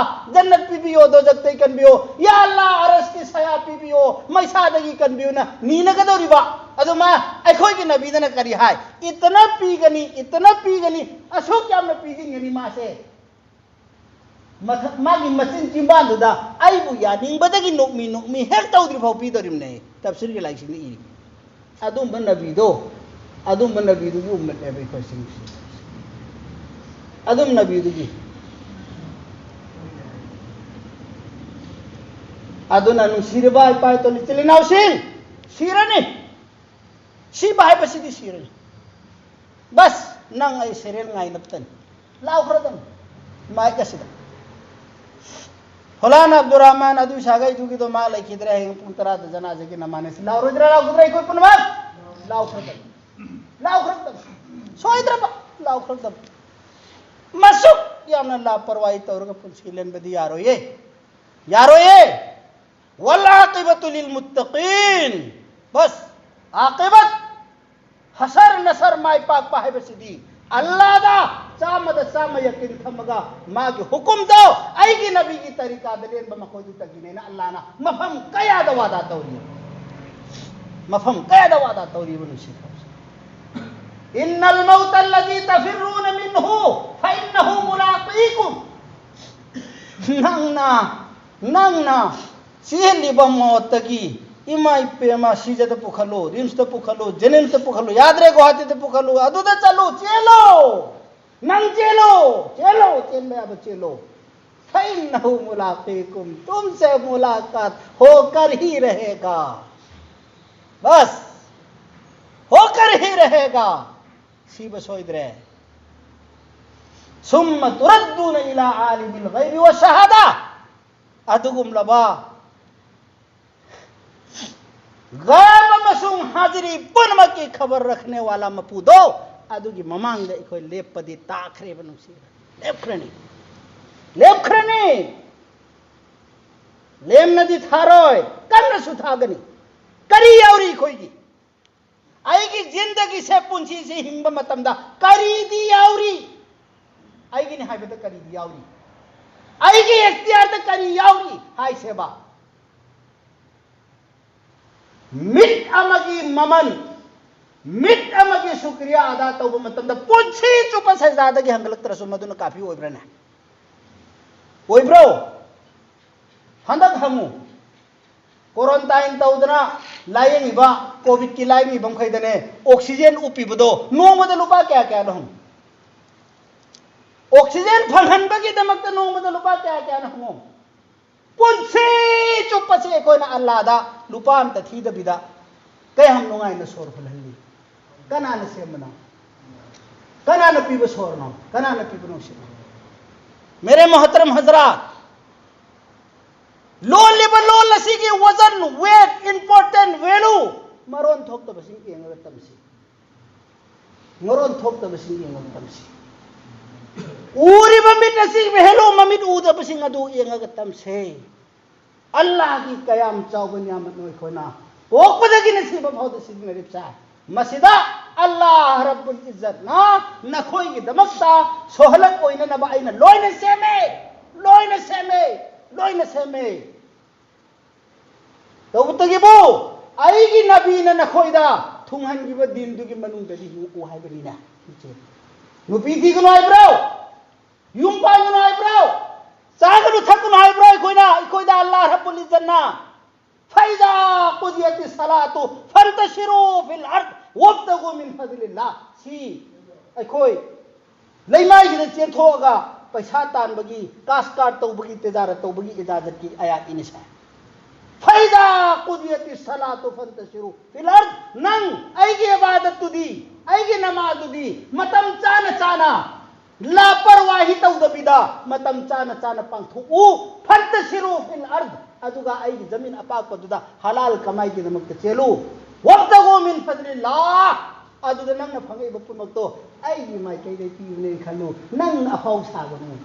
ꯖꯟꯅꯠ ꯄꯤꯕꯤꯌꯣ, ꯗꯣꯖꯛꯇꯩ ꯀꯟꯕꯤꯌꯣ꯫ ꯌꯥ ꯑꯜꯂꯥ, ꯑꯔꯁꯀꯤ ꯁꯌꯥ ꯄꯤꯕꯤꯌꯣ, ꯃꯩꯁꯥꯗꯒꯤ ꯀꯟꯕꯤꯌꯨꯅ" ꯅꯤꯅꯒꯗꯧꯔꯤꯕ꯫ ꯑꯗꯨ ꯃꯥ, ꯑꯩꯈꯣꯏꯒꯤ ꯅꯕꯤꯗꯅ ꯀꯔꯤ ꯍꯥꯏ? "ꯏꯇꯅ ꯄꯤꯒꯅꯤ, ꯏꯇꯅ ꯄꯤꯒꯅꯤ", ꯑꯁꯨꯛ ꯌꯥꯝꯅ ꯄꯤꯁꯤꯟꯒꯅꯤ ꯃꯥꯁꯦ꯫ ꯃꯊꯛ, ꯃꯥꯒꯤ ꯃꯆꯤꯟ ꯆꯤꯝꯕꯥꯟꯗꯨꯗ "ꯑꯩꯕꯨ ꯌꯥꯅꯤꯡꯕꯗꯒꯤ ꯅꯣꯛꯃꯤ ꯅꯣꯛꯃꯤ ꯍꯦꯛ ꯇꯧꯗ꯭ꯔꯤ ꯐꯥꯎ" ꯄꯤꯗꯣꯔꯤꯕꯅꯦ꯫ ꯇꯞꯁꯤꯔꯒꯤ ꯂꯥꯏꯁꯤꯡꯗ ꯏꯔꯤ꯫ ꯑꯗꯨꯝꯕ ꯅꯕꯤꯗꯣ, ꯑꯗꯨꯝꯕ ꯅꯕꯤꯗꯨꯒꯤ ꯎꯝꯃꯠꯅꯦꯕ ꯑꯩꯈꯣꯏꯁꯤꯡꯁꯤ꯫ ꯑꯗꯨꯝ ꯅꯕꯤꯗꯨꯒꯤ꯫ ꯑꯗꯨꯅ ꯅꯨꯡꯁꯤꯔꯕ ꯏꯄꯥ ꯏꯇꯣꯜ ꯏꯆꯤꯜ ꯏꯅꯥꯎꯁꯤꯡ, ꯁꯤꯔꯅꯤ꯫ ꯁꯤꯕ ꯍꯥꯏꯕꯁꯤꯗꯤ ꯁꯤꯔꯅꯤ꯫ ꯕꯁ, ꯅꯪ ꯑꯩ ꯁꯦꯔꯦꯜ ꯉꯥꯏꯅꯕꯇꯅꯤ꯫ ꯂꯥꯎꯈ꯭ꯔꯗꯝ ꯃꯥꯏꯛ ꯑꯁꯤꯗ꯫ "ꯐꯂꯥꯅ ꯑꯕꯗꯨꯔ ꯔꯍꯃꯥꯟ ꯑꯗꯨ ꯁꯥꯒꯩꯗꯨꯒꯤꯗꯣ ꯃꯥ ꯂꯩꯈꯤꯗ꯭ꯔꯦ, ꯍꯌꯦꯡ ꯄꯨꯡ ꯇꯔꯥꯗ ꯖꯅꯥꯖꯒꯤ ꯅꯃꯥꯅꯦ"꯫ ꯂꯥꯎꯔꯣꯏꯗ꯭ꯔꯥ, ꯂꯥꯎꯒꯗ꯭ꯔꯥ? ꯑꯩꯈꯣꯏ ꯄꯨꯝꯅꯃꯛ ꯂꯥꯎꯈ꯭ꯔꯗꯝ꯫ ꯂꯥꯎꯈ꯭ꯔꯗꯝ꯫ ꯁꯣꯏꯗ꯭ꯔꯕ ꯂꯥꯎꯈ꯭ꯔꯗꯝ꯫ ꯃꯁꯨꯛ ꯌꯥꯝꯅ ꯂꯥꯄꯔꯋꯥꯍꯤ ꯇꯧꯔꯒ ꯄꯨꯟꯁꯤ ꯂꯦꯟꯕꯗꯤ ꯌꯥꯔꯣꯏꯌꯦ꯫ ꯌꯥꯔꯣꯏꯌꯦ꯫ "ꯋꯜ ꯑꯥꯀꯤꯕꯇꯨ ꯂꯤꯜ ꯃꯨꯠꯇꯀꯤꯟ"꯫ ꯕꯁ, ꯑꯥꯀꯤꯕꯠ, ꯍꯁꯔ ꯅꯁꯔ, ꯃꯥꯏ ꯄꯥꯛꯄ ꯍꯥꯏꯕꯁꯤꯗꯤ ꯑꯜꯂꯥꯗ ꯆꯥꯝꯃꯗ ꯆꯥꯝꯃ ꯌꯀꯤꯟ ꯊꯝꯃꯒ ꯃꯥꯒꯤ ꯍꯨꯀꯨꯝꯗꯣ, ꯑꯩꯒꯤ ꯅꯕꯤꯒꯤ ꯇꯔꯤꯀꯥꯗ ꯂꯦꯟꯕ ꯃꯈꯣꯏꯗꯨꯗꯒꯤꯅꯦꯅ ꯑꯜꯂꯥꯅ ꯃꯐꯝ ꯀꯌꯥꯗ ꯋꯥꯗꯥ ꯇꯧꯔꯤ꯫ ꯃꯐꯝ ꯀꯌꯥꯗ ꯋꯥꯗꯥ ꯇꯧꯔꯤꯕ ꯅꯨꯡꯁꯤꯈ꯭ꯔꯕꯁꯦ꯫ "ꯏꯟꯅꯜ ꯃꯧꯇ ꯑꯜꯂꯖꯤ ꯇꯐꯤꯔꯔꯨꯅ ꯃꯤꯟꯍꯨ ꯐꯏꯟꯅꯍꯨ ꯃꯨꯂꯥꯀꯤꯀꯨꯝ"꯫ ꯅꯪꯅ, ꯅꯪꯅ ꯆꯦꯜꯂꯤꯕ ꯃꯣꯠꯇꯒꯤ, ꯏꯃꯥ ꯏꯄꯦꯝꯃ, ꯁꯤꯖꯗ ꯄꯨꯈꯠꯂꯨ, ꯔꯤꯝꯁꯇ ꯄꯨꯈꯠꯂꯨ, ꯖꯦꯅꯤꯝꯁꯇ ꯄꯨꯈꯠꯂꯨ, ꯌꯥꯗ꯭ꯔꯦ ꯒꯨꯋꯥꯍꯥꯇꯤꯗ ꯄꯨꯈꯠꯂꯨ, ꯑꯗꯨꯗ ꯆꯠꯂꯨ, ꯆꯦꯜꯂꯣ, ꯅꯪ ꯆꯦꯜꯂꯣ, ꯆꯦꯜꯂꯣ, ꯆꯦꯟꯕ ꯌꯥꯕ ꯆꯦꯜꯂꯣ꯫ "ꯐꯏꯟꯅꯍꯨ ꯃꯨꯂꯥꯀꯤꯀꯨꯝ", ꯇꯨꯝꯁꯦ ꯃꯨꯂꯥꯀꯥꯠ ꯍꯣꯀꯔ ꯍꯤ ꯔꯍꯦꯒꯥ꯫ ꯕꯁ, ꯍꯣꯀꯔ ꯍꯤ ꯔꯍꯦꯒꯥ꯫ ꯁꯤꯕ ꯁꯣꯏꯗ꯭ꯔꯦ꯫ "ꯁꯨꯝꯃ ꯇꯨꯔꯗꯨꯅ ꯏꯂꯥ ꯑꯥꯂꯤꯃꯤꯜ ꯒꯩꯕꯤ ꯋ ꯁꯍꯥꯗꯥ"꯫ ꯑꯗꯨꯒꯨꯝꯂꯕ ꯒꯥꯏꯕ ꯑꯃꯁꯨꯡ ꯍꯥꯖꯤꯔꯤ ꯄꯨꯝꯅꯃꯛꯀꯤ ꯈꯕꯔ ꯔꯈꯅꯦ ꯋꯥꯂꯥ ꯃꯄꯨꯗꯣ, ꯑꯗꯨꯒꯤ ꯃꯃꯥꯡꯗ ꯑꯩꯈꯣꯏ ꯂꯦꯞꯄꯗꯤ ꯇꯥꯈ꯭ꯔꯦꯕ ꯅꯨꯡꯁꯤꯕ꯫ ꯂꯦꯞꯈ꯭ꯔꯅꯤ꯫ ꯂꯦꯞꯈ꯭ꯔꯅꯤ꯫ ꯂꯦꯝꯅꯗꯤ ꯊꯥꯔꯣꯏ, ꯀꯟꯅꯁꯨ ꯊꯥꯒꯅꯤ꯫ ꯀꯔꯤ ꯌꯥꯎꯔꯤ ꯑꯩꯈꯣꯏꯒꯤ? ꯑꯩꯒꯤ ꯖꯤꯟꯗꯒꯤꯁꯦ, ꯄꯨꯟꯁꯤꯁꯦ ꯍꯤꯡꯕ ꯃꯇꯝꯗ ꯀꯔꯤꯗꯤ ꯌꯥꯎꯔꯤ? ꯑꯩꯒꯤꯅꯤ ꯍꯥꯏꯕꯗ ꯀꯔꯤꯗꯤ ꯌꯥꯎꯔꯤ? ꯑꯩꯒꯤ ꯑꯦꯛꯇꯤꯌꯥꯔꯗ ꯀꯔꯤ ꯌꯥꯎꯔꯤ ꯍꯥꯏꯁꯦꯕ? ꯃꯤꯠ ꯑꯃꯒꯤ ꯃꯃꯜ, ꯃꯤꯠ ꯑꯃꯒꯤ ꯁꯨꯀ꯭ꯔꯤꯌꯥ ꯑꯗꯥ ꯇꯧꯕ ꯃꯇꯝꯗ ꯄꯨꯟꯁꯤ ꯆꯨꯞꯄ ꯁꯩꯖꯥꯗꯒꯤ ꯍꯟꯒꯠꯂꯛꯇ꯭ꯔꯁꯨ ꯃꯗꯨꯅ ꯀꯥꯐꯤ ꯑꯣꯏꯕ꯭ꯔꯥꯅꯦ? ꯑꯣꯏꯕ꯭ꯔꯣ? ꯍꯟꯗꯛ ꯍꯪꯉꯨ, ꯀꯣꯔꯟꯇꯥꯏꯟ ꯇꯧꯗꯅ ꯂꯥꯌꯦꯡꯉꯤꯕ, ꯀꯣꯚꯤꯗꯀꯤ ꯂꯥꯌꯦꯡꯉꯤꯕ ꯃꯈꯩꯗꯅꯦ, ꯑꯣꯛꯁꯤꯖꯦꯟ ꯎꯞꯄꯤꯕꯗꯣ ꯅꯣꯡꯃꯗ ꯂꯨꯄꯥ ꯀꯌꯥ ꯀꯌꯥꯅꯣ ꯍꯪꯉꯨ꯫ ꯑꯣꯛꯁꯤꯖꯦꯟ ꯐꯪꯍꯟꯕꯒꯤꯗꯃꯛꯇ ꯅꯣꯡꯃꯗ ꯂꯨꯄꯥ ꯀꯌꯥ ꯀꯌꯥꯅꯣ ꯍꯪꯉꯨ꯫ ꯄꯨꯟꯁꯤ ꯆꯨꯞꯄꯁꯦ ꯑꯩꯈꯣꯏꯅ ꯑꯜꯂꯥꯗ ꯂꯨꯄꯥ ꯑꯝꯇ ꯊꯤꯗꯕꯤꯗ ꯀꯌꯥꯝ ꯅꯨꯡꯉꯥꯏꯅ ꯁꯣꯔ ꯍꯣꯜꯍꯜꯂꯤ? ꯀꯅꯥꯅ ꯁꯦꯝꯕꯅꯣ? ꯀꯅꯥꯅ ꯄꯤꯕ ꯁꯣꯔꯅꯣ? ꯀꯅꯥꯅ ꯄꯤꯕ ꯅꯨꯡꯁꯤꯠꯅꯣ? ꯃꯦꯔꯦ ꯃꯣꯍꯇꯔꯝ ꯍꯖꯔꯥꯠ, ꯂꯣꯜꯂꯤꯕ ꯂꯣꯜ ꯑꯁꯤꯒꯤ ꯋꯖꯟ, weight, important, value ꯃꯔꯣꯟ ꯊꯣꯛꯇꯕꯁꯤꯡ ꯌꯦꯡꯉꯒ ꯇꯝꯁꯤ꯫ ꯃꯔꯣꯟ ꯊꯣꯛꯇꯕꯁꯤꯡ ꯌꯦꯡꯉꯒ ꯇꯝꯁꯤ꯫ ꯎꯔꯤꯕ ꯃꯤꯠ ꯑꯁꯤ ꯃꯤꯍꯦꯜꯂꯣ, ꯃꯃꯤꯠ ꯎꯗꯕꯁꯤꯡ ꯑꯗꯨ ꯌꯦꯡꯉꯒ ꯇꯝꯁꯦ꯫ ꯑꯜꯂꯥꯍꯒꯤ ꯀꯌꯥꯝ ꯆꯥꯎꯕ ꯅꯤꯌꯥꯃꯠꯅꯣ ꯑꯩꯈꯣꯏꯅ ꯄꯣꯛꯄꯗꯒꯤꯅ ꯁꯤꯕ ꯐꯥꯎꯗ ꯁꯤꯖꯤꯟꯅꯔꯤꯕꯁꯦ꯫ ꯃꯁꯤꯗ ꯑꯜꯂꯥꯍ ꯔꯕꯨꯜ ꯏꯖꯠꯅ ꯅꯈꯣꯏꯒꯤꯗꯃꯛꯇ ꯁꯣꯍꯂꯠ ꯑꯣꯏꯅꯅꯕ ꯑꯩꯅ ꯂꯣꯏꯅ ꯁꯦꯝꯃꯦ, ꯂꯣꯏꯅ ꯁꯦꯝꯃꯦ, ꯂꯣꯏꯅ ꯁꯦꯝꯃꯦ꯫ ꯇꯧꯕꯇꯒꯤꯕꯨ ꯑꯩꯒꯤ ꯅꯕꯤꯅ ꯅꯈꯣꯏꯗ ꯊꯨꯡꯍꯟꯈꯤꯕ ꯗꯤꯟꯗꯨꯒꯤ ꯃꯅꯨꯡꯗꯗꯤ ꯍꯤꯡꯉꯛꯎ ꯍꯥꯏꯕꯅꯤꯅꯦ꯫ ꯅꯨꯄꯤ ꯊꯤꯒꯅꯨ ꯍꯥꯏꯕ꯭ꯔꯣ? ꯌꯨꯝ ꯄꯥꯟꯒꯅꯨ ꯍꯥꯏꯕ꯭ꯔꯣ? ꯆꯥꯒꯅꯨ ꯊꯛꯀꯅꯨ ꯍꯥꯏꯕ꯭ꯔꯣ? ꯑꯩꯈꯣꯏꯅ, ꯑꯩꯈꯣꯏꯗ ꯑꯜꯂꯥꯍ ꯔꯕꯨꯜ ꯏꯖꯠꯅ, "ꯐꯩꯖꯥ ꯀꯨꯗꯤꯌꯇꯤ ꯁꯂꯥꯇꯨ ꯐꯟꯇꯁꯤꯔꯨ ꯐꯤꯜ ꯑꯔꯗ ꯋꯥꯕꯇꯒꯨ ꯃꯤꯟ ꯐꯗꯂꯤꯜꯂꯥꯍ", ꯁꯤ ꯑꯩꯈꯣꯏ ꯂꯩꯃꯥꯏꯁꯤꯗ ꯆꯦꯟꯊꯣꯛꯑꯒ ꯄꯩꯁꯥ ꯇꯥꯟꯕꯒꯤ, ꯀꯥꯁ ꯀꯥꯔ ꯇꯧꯕꯒꯤ, ꯇꯦꯖꯥꯔꯠ ꯇꯧꯕꯒꯤ ꯏꯖꯥꯖꯠꯀꯤ ꯑꯌꯥꯠ ꯏꯅꯤꯁꯦ꯫ "ꯐꯩꯖꯥ ꯀꯨꯗꯤꯌꯇꯤ ꯁꯂꯥꯇꯨ ꯐꯟꯇꯁꯤꯔꯨ ꯐꯤꯜ ꯑꯔꯗ", ꯅꯪ ꯑꯩꯒꯤ ꯏꯕꯥꯗꯠꯇꯨꯗꯤ, ꯑꯩꯒꯤ ꯅꯃꯥꯖꯗꯨꯗꯤ ꯃꯇꯝ ꯆꯥꯅ ꯆꯥꯅ, ꯂꯥꯄꯔꯋꯥꯍꯤ ꯇꯧꯗꯕꯤꯗ ꯃꯇꯝ ꯆꯥꯅ ꯆꯥꯅ ꯄꯥꯡꯊꯣꯛꯎ꯫ "ꯐꯟꯇꯁꯤꯔꯨ ꯐꯤꯜ ꯑꯔꯗ", ꯑꯗꯨꯒ ꯑꯩꯒꯤ ꯖꯃꯤꯟ ꯑꯄꯥꯛꯄꯗꯨꯗ ꯍꯂꯥꯜ ꯀꯃꯥꯏꯒꯤꯗꯃꯛꯇ ꯆꯦꯜꯂꯨ꯫ "ꯋꯥꯕꯇꯒꯨ ꯃꯤꯟ ꯐꯗꯂꯤꯜꯂꯥꯍ", ꯑꯗꯨꯗ ꯅꯪꯅ ꯐꯪꯉꯛꯏꯕ ꯄꯨꯝꯅꯃꯛꯇꯣ ꯑꯩꯒꯤ ꯃꯥꯏꯀꯩꯗꯒꯤ ꯄꯤꯕꯅꯦ ꯈꯜꯂꯨ꯫ ꯅꯪ ꯑꯐꯥꯎ ꯁꯥꯒꯅꯨ꯫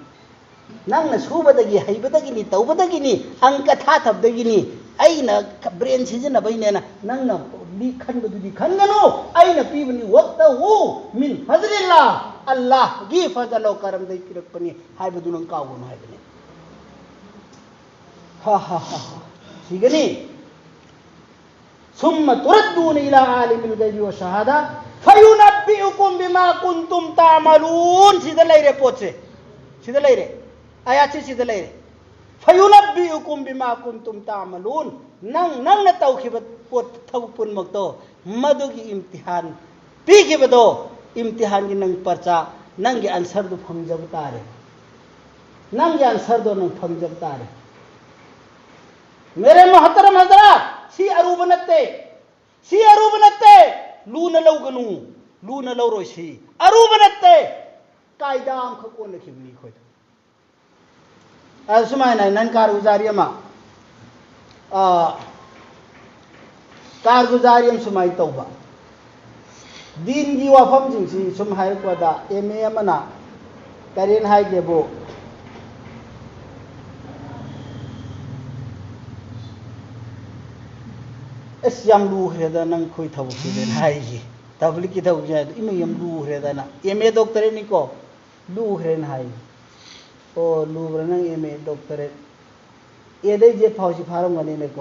ꯅꯪꯅ ꯁꯨꯕꯗꯒꯤ, ꯍꯩꯕꯗꯒꯤꯅꯤ, ꯇꯧꯕꯗꯒꯤꯅꯤ, ꯑꯪꯀ ꯊꯥꯊꯕꯗꯒꯤꯅꯤ, ꯑꯩꯅ ꯕ꯭ꯔꯦꯟ ꯁꯤꯖꯤꯟꯅꯕꯩꯅꯦꯅ ꯅꯪꯅ ꯂꯤ-, ꯈꯟꯕꯗꯨꯗꯤ ꯈꯟꯒꯅꯨ꯫ ꯑꯩꯅ ꯄꯤꯕꯅꯤ, ꯋꯛꯇꯍꯨ ꯃꯤꯟ ꯐꯖꯂꯤꯜꯂꯥ, ꯑꯜꯂꯥꯍꯒꯤ ꯐꯖꯂꯣ ꯀꯔꯝꯗꯩ ꯄꯤꯔꯛꯄꯅꯤ ꯍꯥꯏꯕꯗꯨ ꯅꯪ ꯀꯥꯎꯒꯅꯨ ꯍꯥꯏꯕꯅꯤ꯫ ꯍꯥ, ꯍꯥ, ꯍꯥ, ꯍꯥ꯫ ꯁꯤꯒꯅꯤ꯫ ثم تردون إلى عالم الغيب والشهادة فينبئكم بما كنتم تعملون. ꯁꯤꯗ ꯂꯩꯔꯦ ꯄꯣꯠꯁꯦ꯫ ꯁꯤꯗ ꯂꯩꯔꯦ꯫ ꯑꯥꯌꯥꯠꯁꯦ ꯁꯤꯗ ꯂꯩꯔꯦ꯫ فينبئكم بما كنتم تعملون. ꯅꯪ, ꯅꯪꯅ ꯇꯧꯈꯤꯕ ꯄꯣꯠ, ꯊꯕꯛ ꯄꯨꯝꯅꯃꯛꯇꯣ, ꯃꯗꯨꯒꯤ ꯏꯝꯇꯤꯍꯥꯟ ꯄꯤꯈꯤꯕꯗꯣ, ꯏꯝꯇꯤꯍꯥꯟꯒꯤ ꯅꯪ ꯄꯔꯆꯥ, ꯅꯪꯒꯤ ꯑꯟꯁꯔꯗꯨ ꯐꯪꯖꯕ ꯇꯥꯔꯦ꯫ ꯅꯪꯒꯤ ꯑꯟꯁꯔꯗꯣ ꯅꯪ ꯐꯪꯖꯕ ꯇꯥꯔꯦ꯫ ꯃꯦꯔꯦ ꯃꯣꯍꯇꯔꯝ ꯍꯖꯔꯥꯠ, ꯁꯤ ꯑꯔꯨꯕ ꯅꯠꯇꯦ꯫ ꯁꯤ ꯑꯔꯨꯕ ꯅꯠꯇꯦ꯫ ꯂꯨꯅ ꯂꯧꯒꯅꯨ꯫ ꯂꯨꯅ ꯂꯧꯔꯣꯏ ꯁꯤ꯫ ꯑꯔꯨꯕ ꯅꯠꯇꯦ꯫ ꯀꯥꯏꯗꯥ ꯑꯃꯈꯛ ꯑꯣꯟꯅꯈꯤꯕꯅꯤ ꯑꯩꯈꯣꯏꯗ꯫ ꯑ, ꯁꯨꯃꯥꯏꯅ ꯍꯥꯏ, ꯅꯪ ꯀꯥꯔꯒꯨꯖꯥꯔꯤ ꯑꯃ, ꯑ, ꯀꯥꯔꯒꯨꯖꯥꯔꯤ ꯑꯃ ꯁꯨꯃꯥꯏꯅ ꯇꯧꯕ꯫ ꯗꯤꯟꯒꯤ ꯋꯥꯐꯝꯁꯤꯡꯁꯤ ꯁꯨꯝ ꯍꯥꯏꯔꯛꯄꯗ, ꯑꯦꯝ ꯑꯦ ꯑꯃꯅ ꯀꯔꯦꯟ ꯍꯥꯏꯒꯦꯕꯨ, "ꯑꯁ, ꯌꯥꯝ ꯂꯨꯈ꯭ꯔꯦꯗ ꯅꯪ ꯑꯩꯈꯣꯏ ꯊꯕꯛꯁꯤꯗꯅ" ꯍꯥꯏꯔꯤ꯫ ꯇꯕ꯭ꯂꯤꯛꯀꯤ ꯊꯕꯛꯁꯦ ꯍꯥꯏꯗꯣ, "ꯏꯃꯩ, ꯌꯥꯝ ꯂꯨꯈ꯭ꯔꯦꯗꯅ, ꯑꯦꯝ ꯑꯦ ꯗꯣꯛꯇꯔꯦꯠꯅꯤꯀꯣ, ꯂꯨꯈ꯭ꯔꯦꯅ" ꯍꯥꯏ꯫ "ꯑꯣ, ꯂꯨꯕ꯭ꯔꯥ ꯅꯪ ꯑꯦꯝ ꯑꯦ ꯗꯣꯛꯇꯔꯦꯠ? ꯑꯦꯗꯩ ꯖꯦꯠ ꯐꯥꯎꯁꯤ ꯐꯥꯔꯝꯒꯅꯤꯅꯦꯀꯣ?"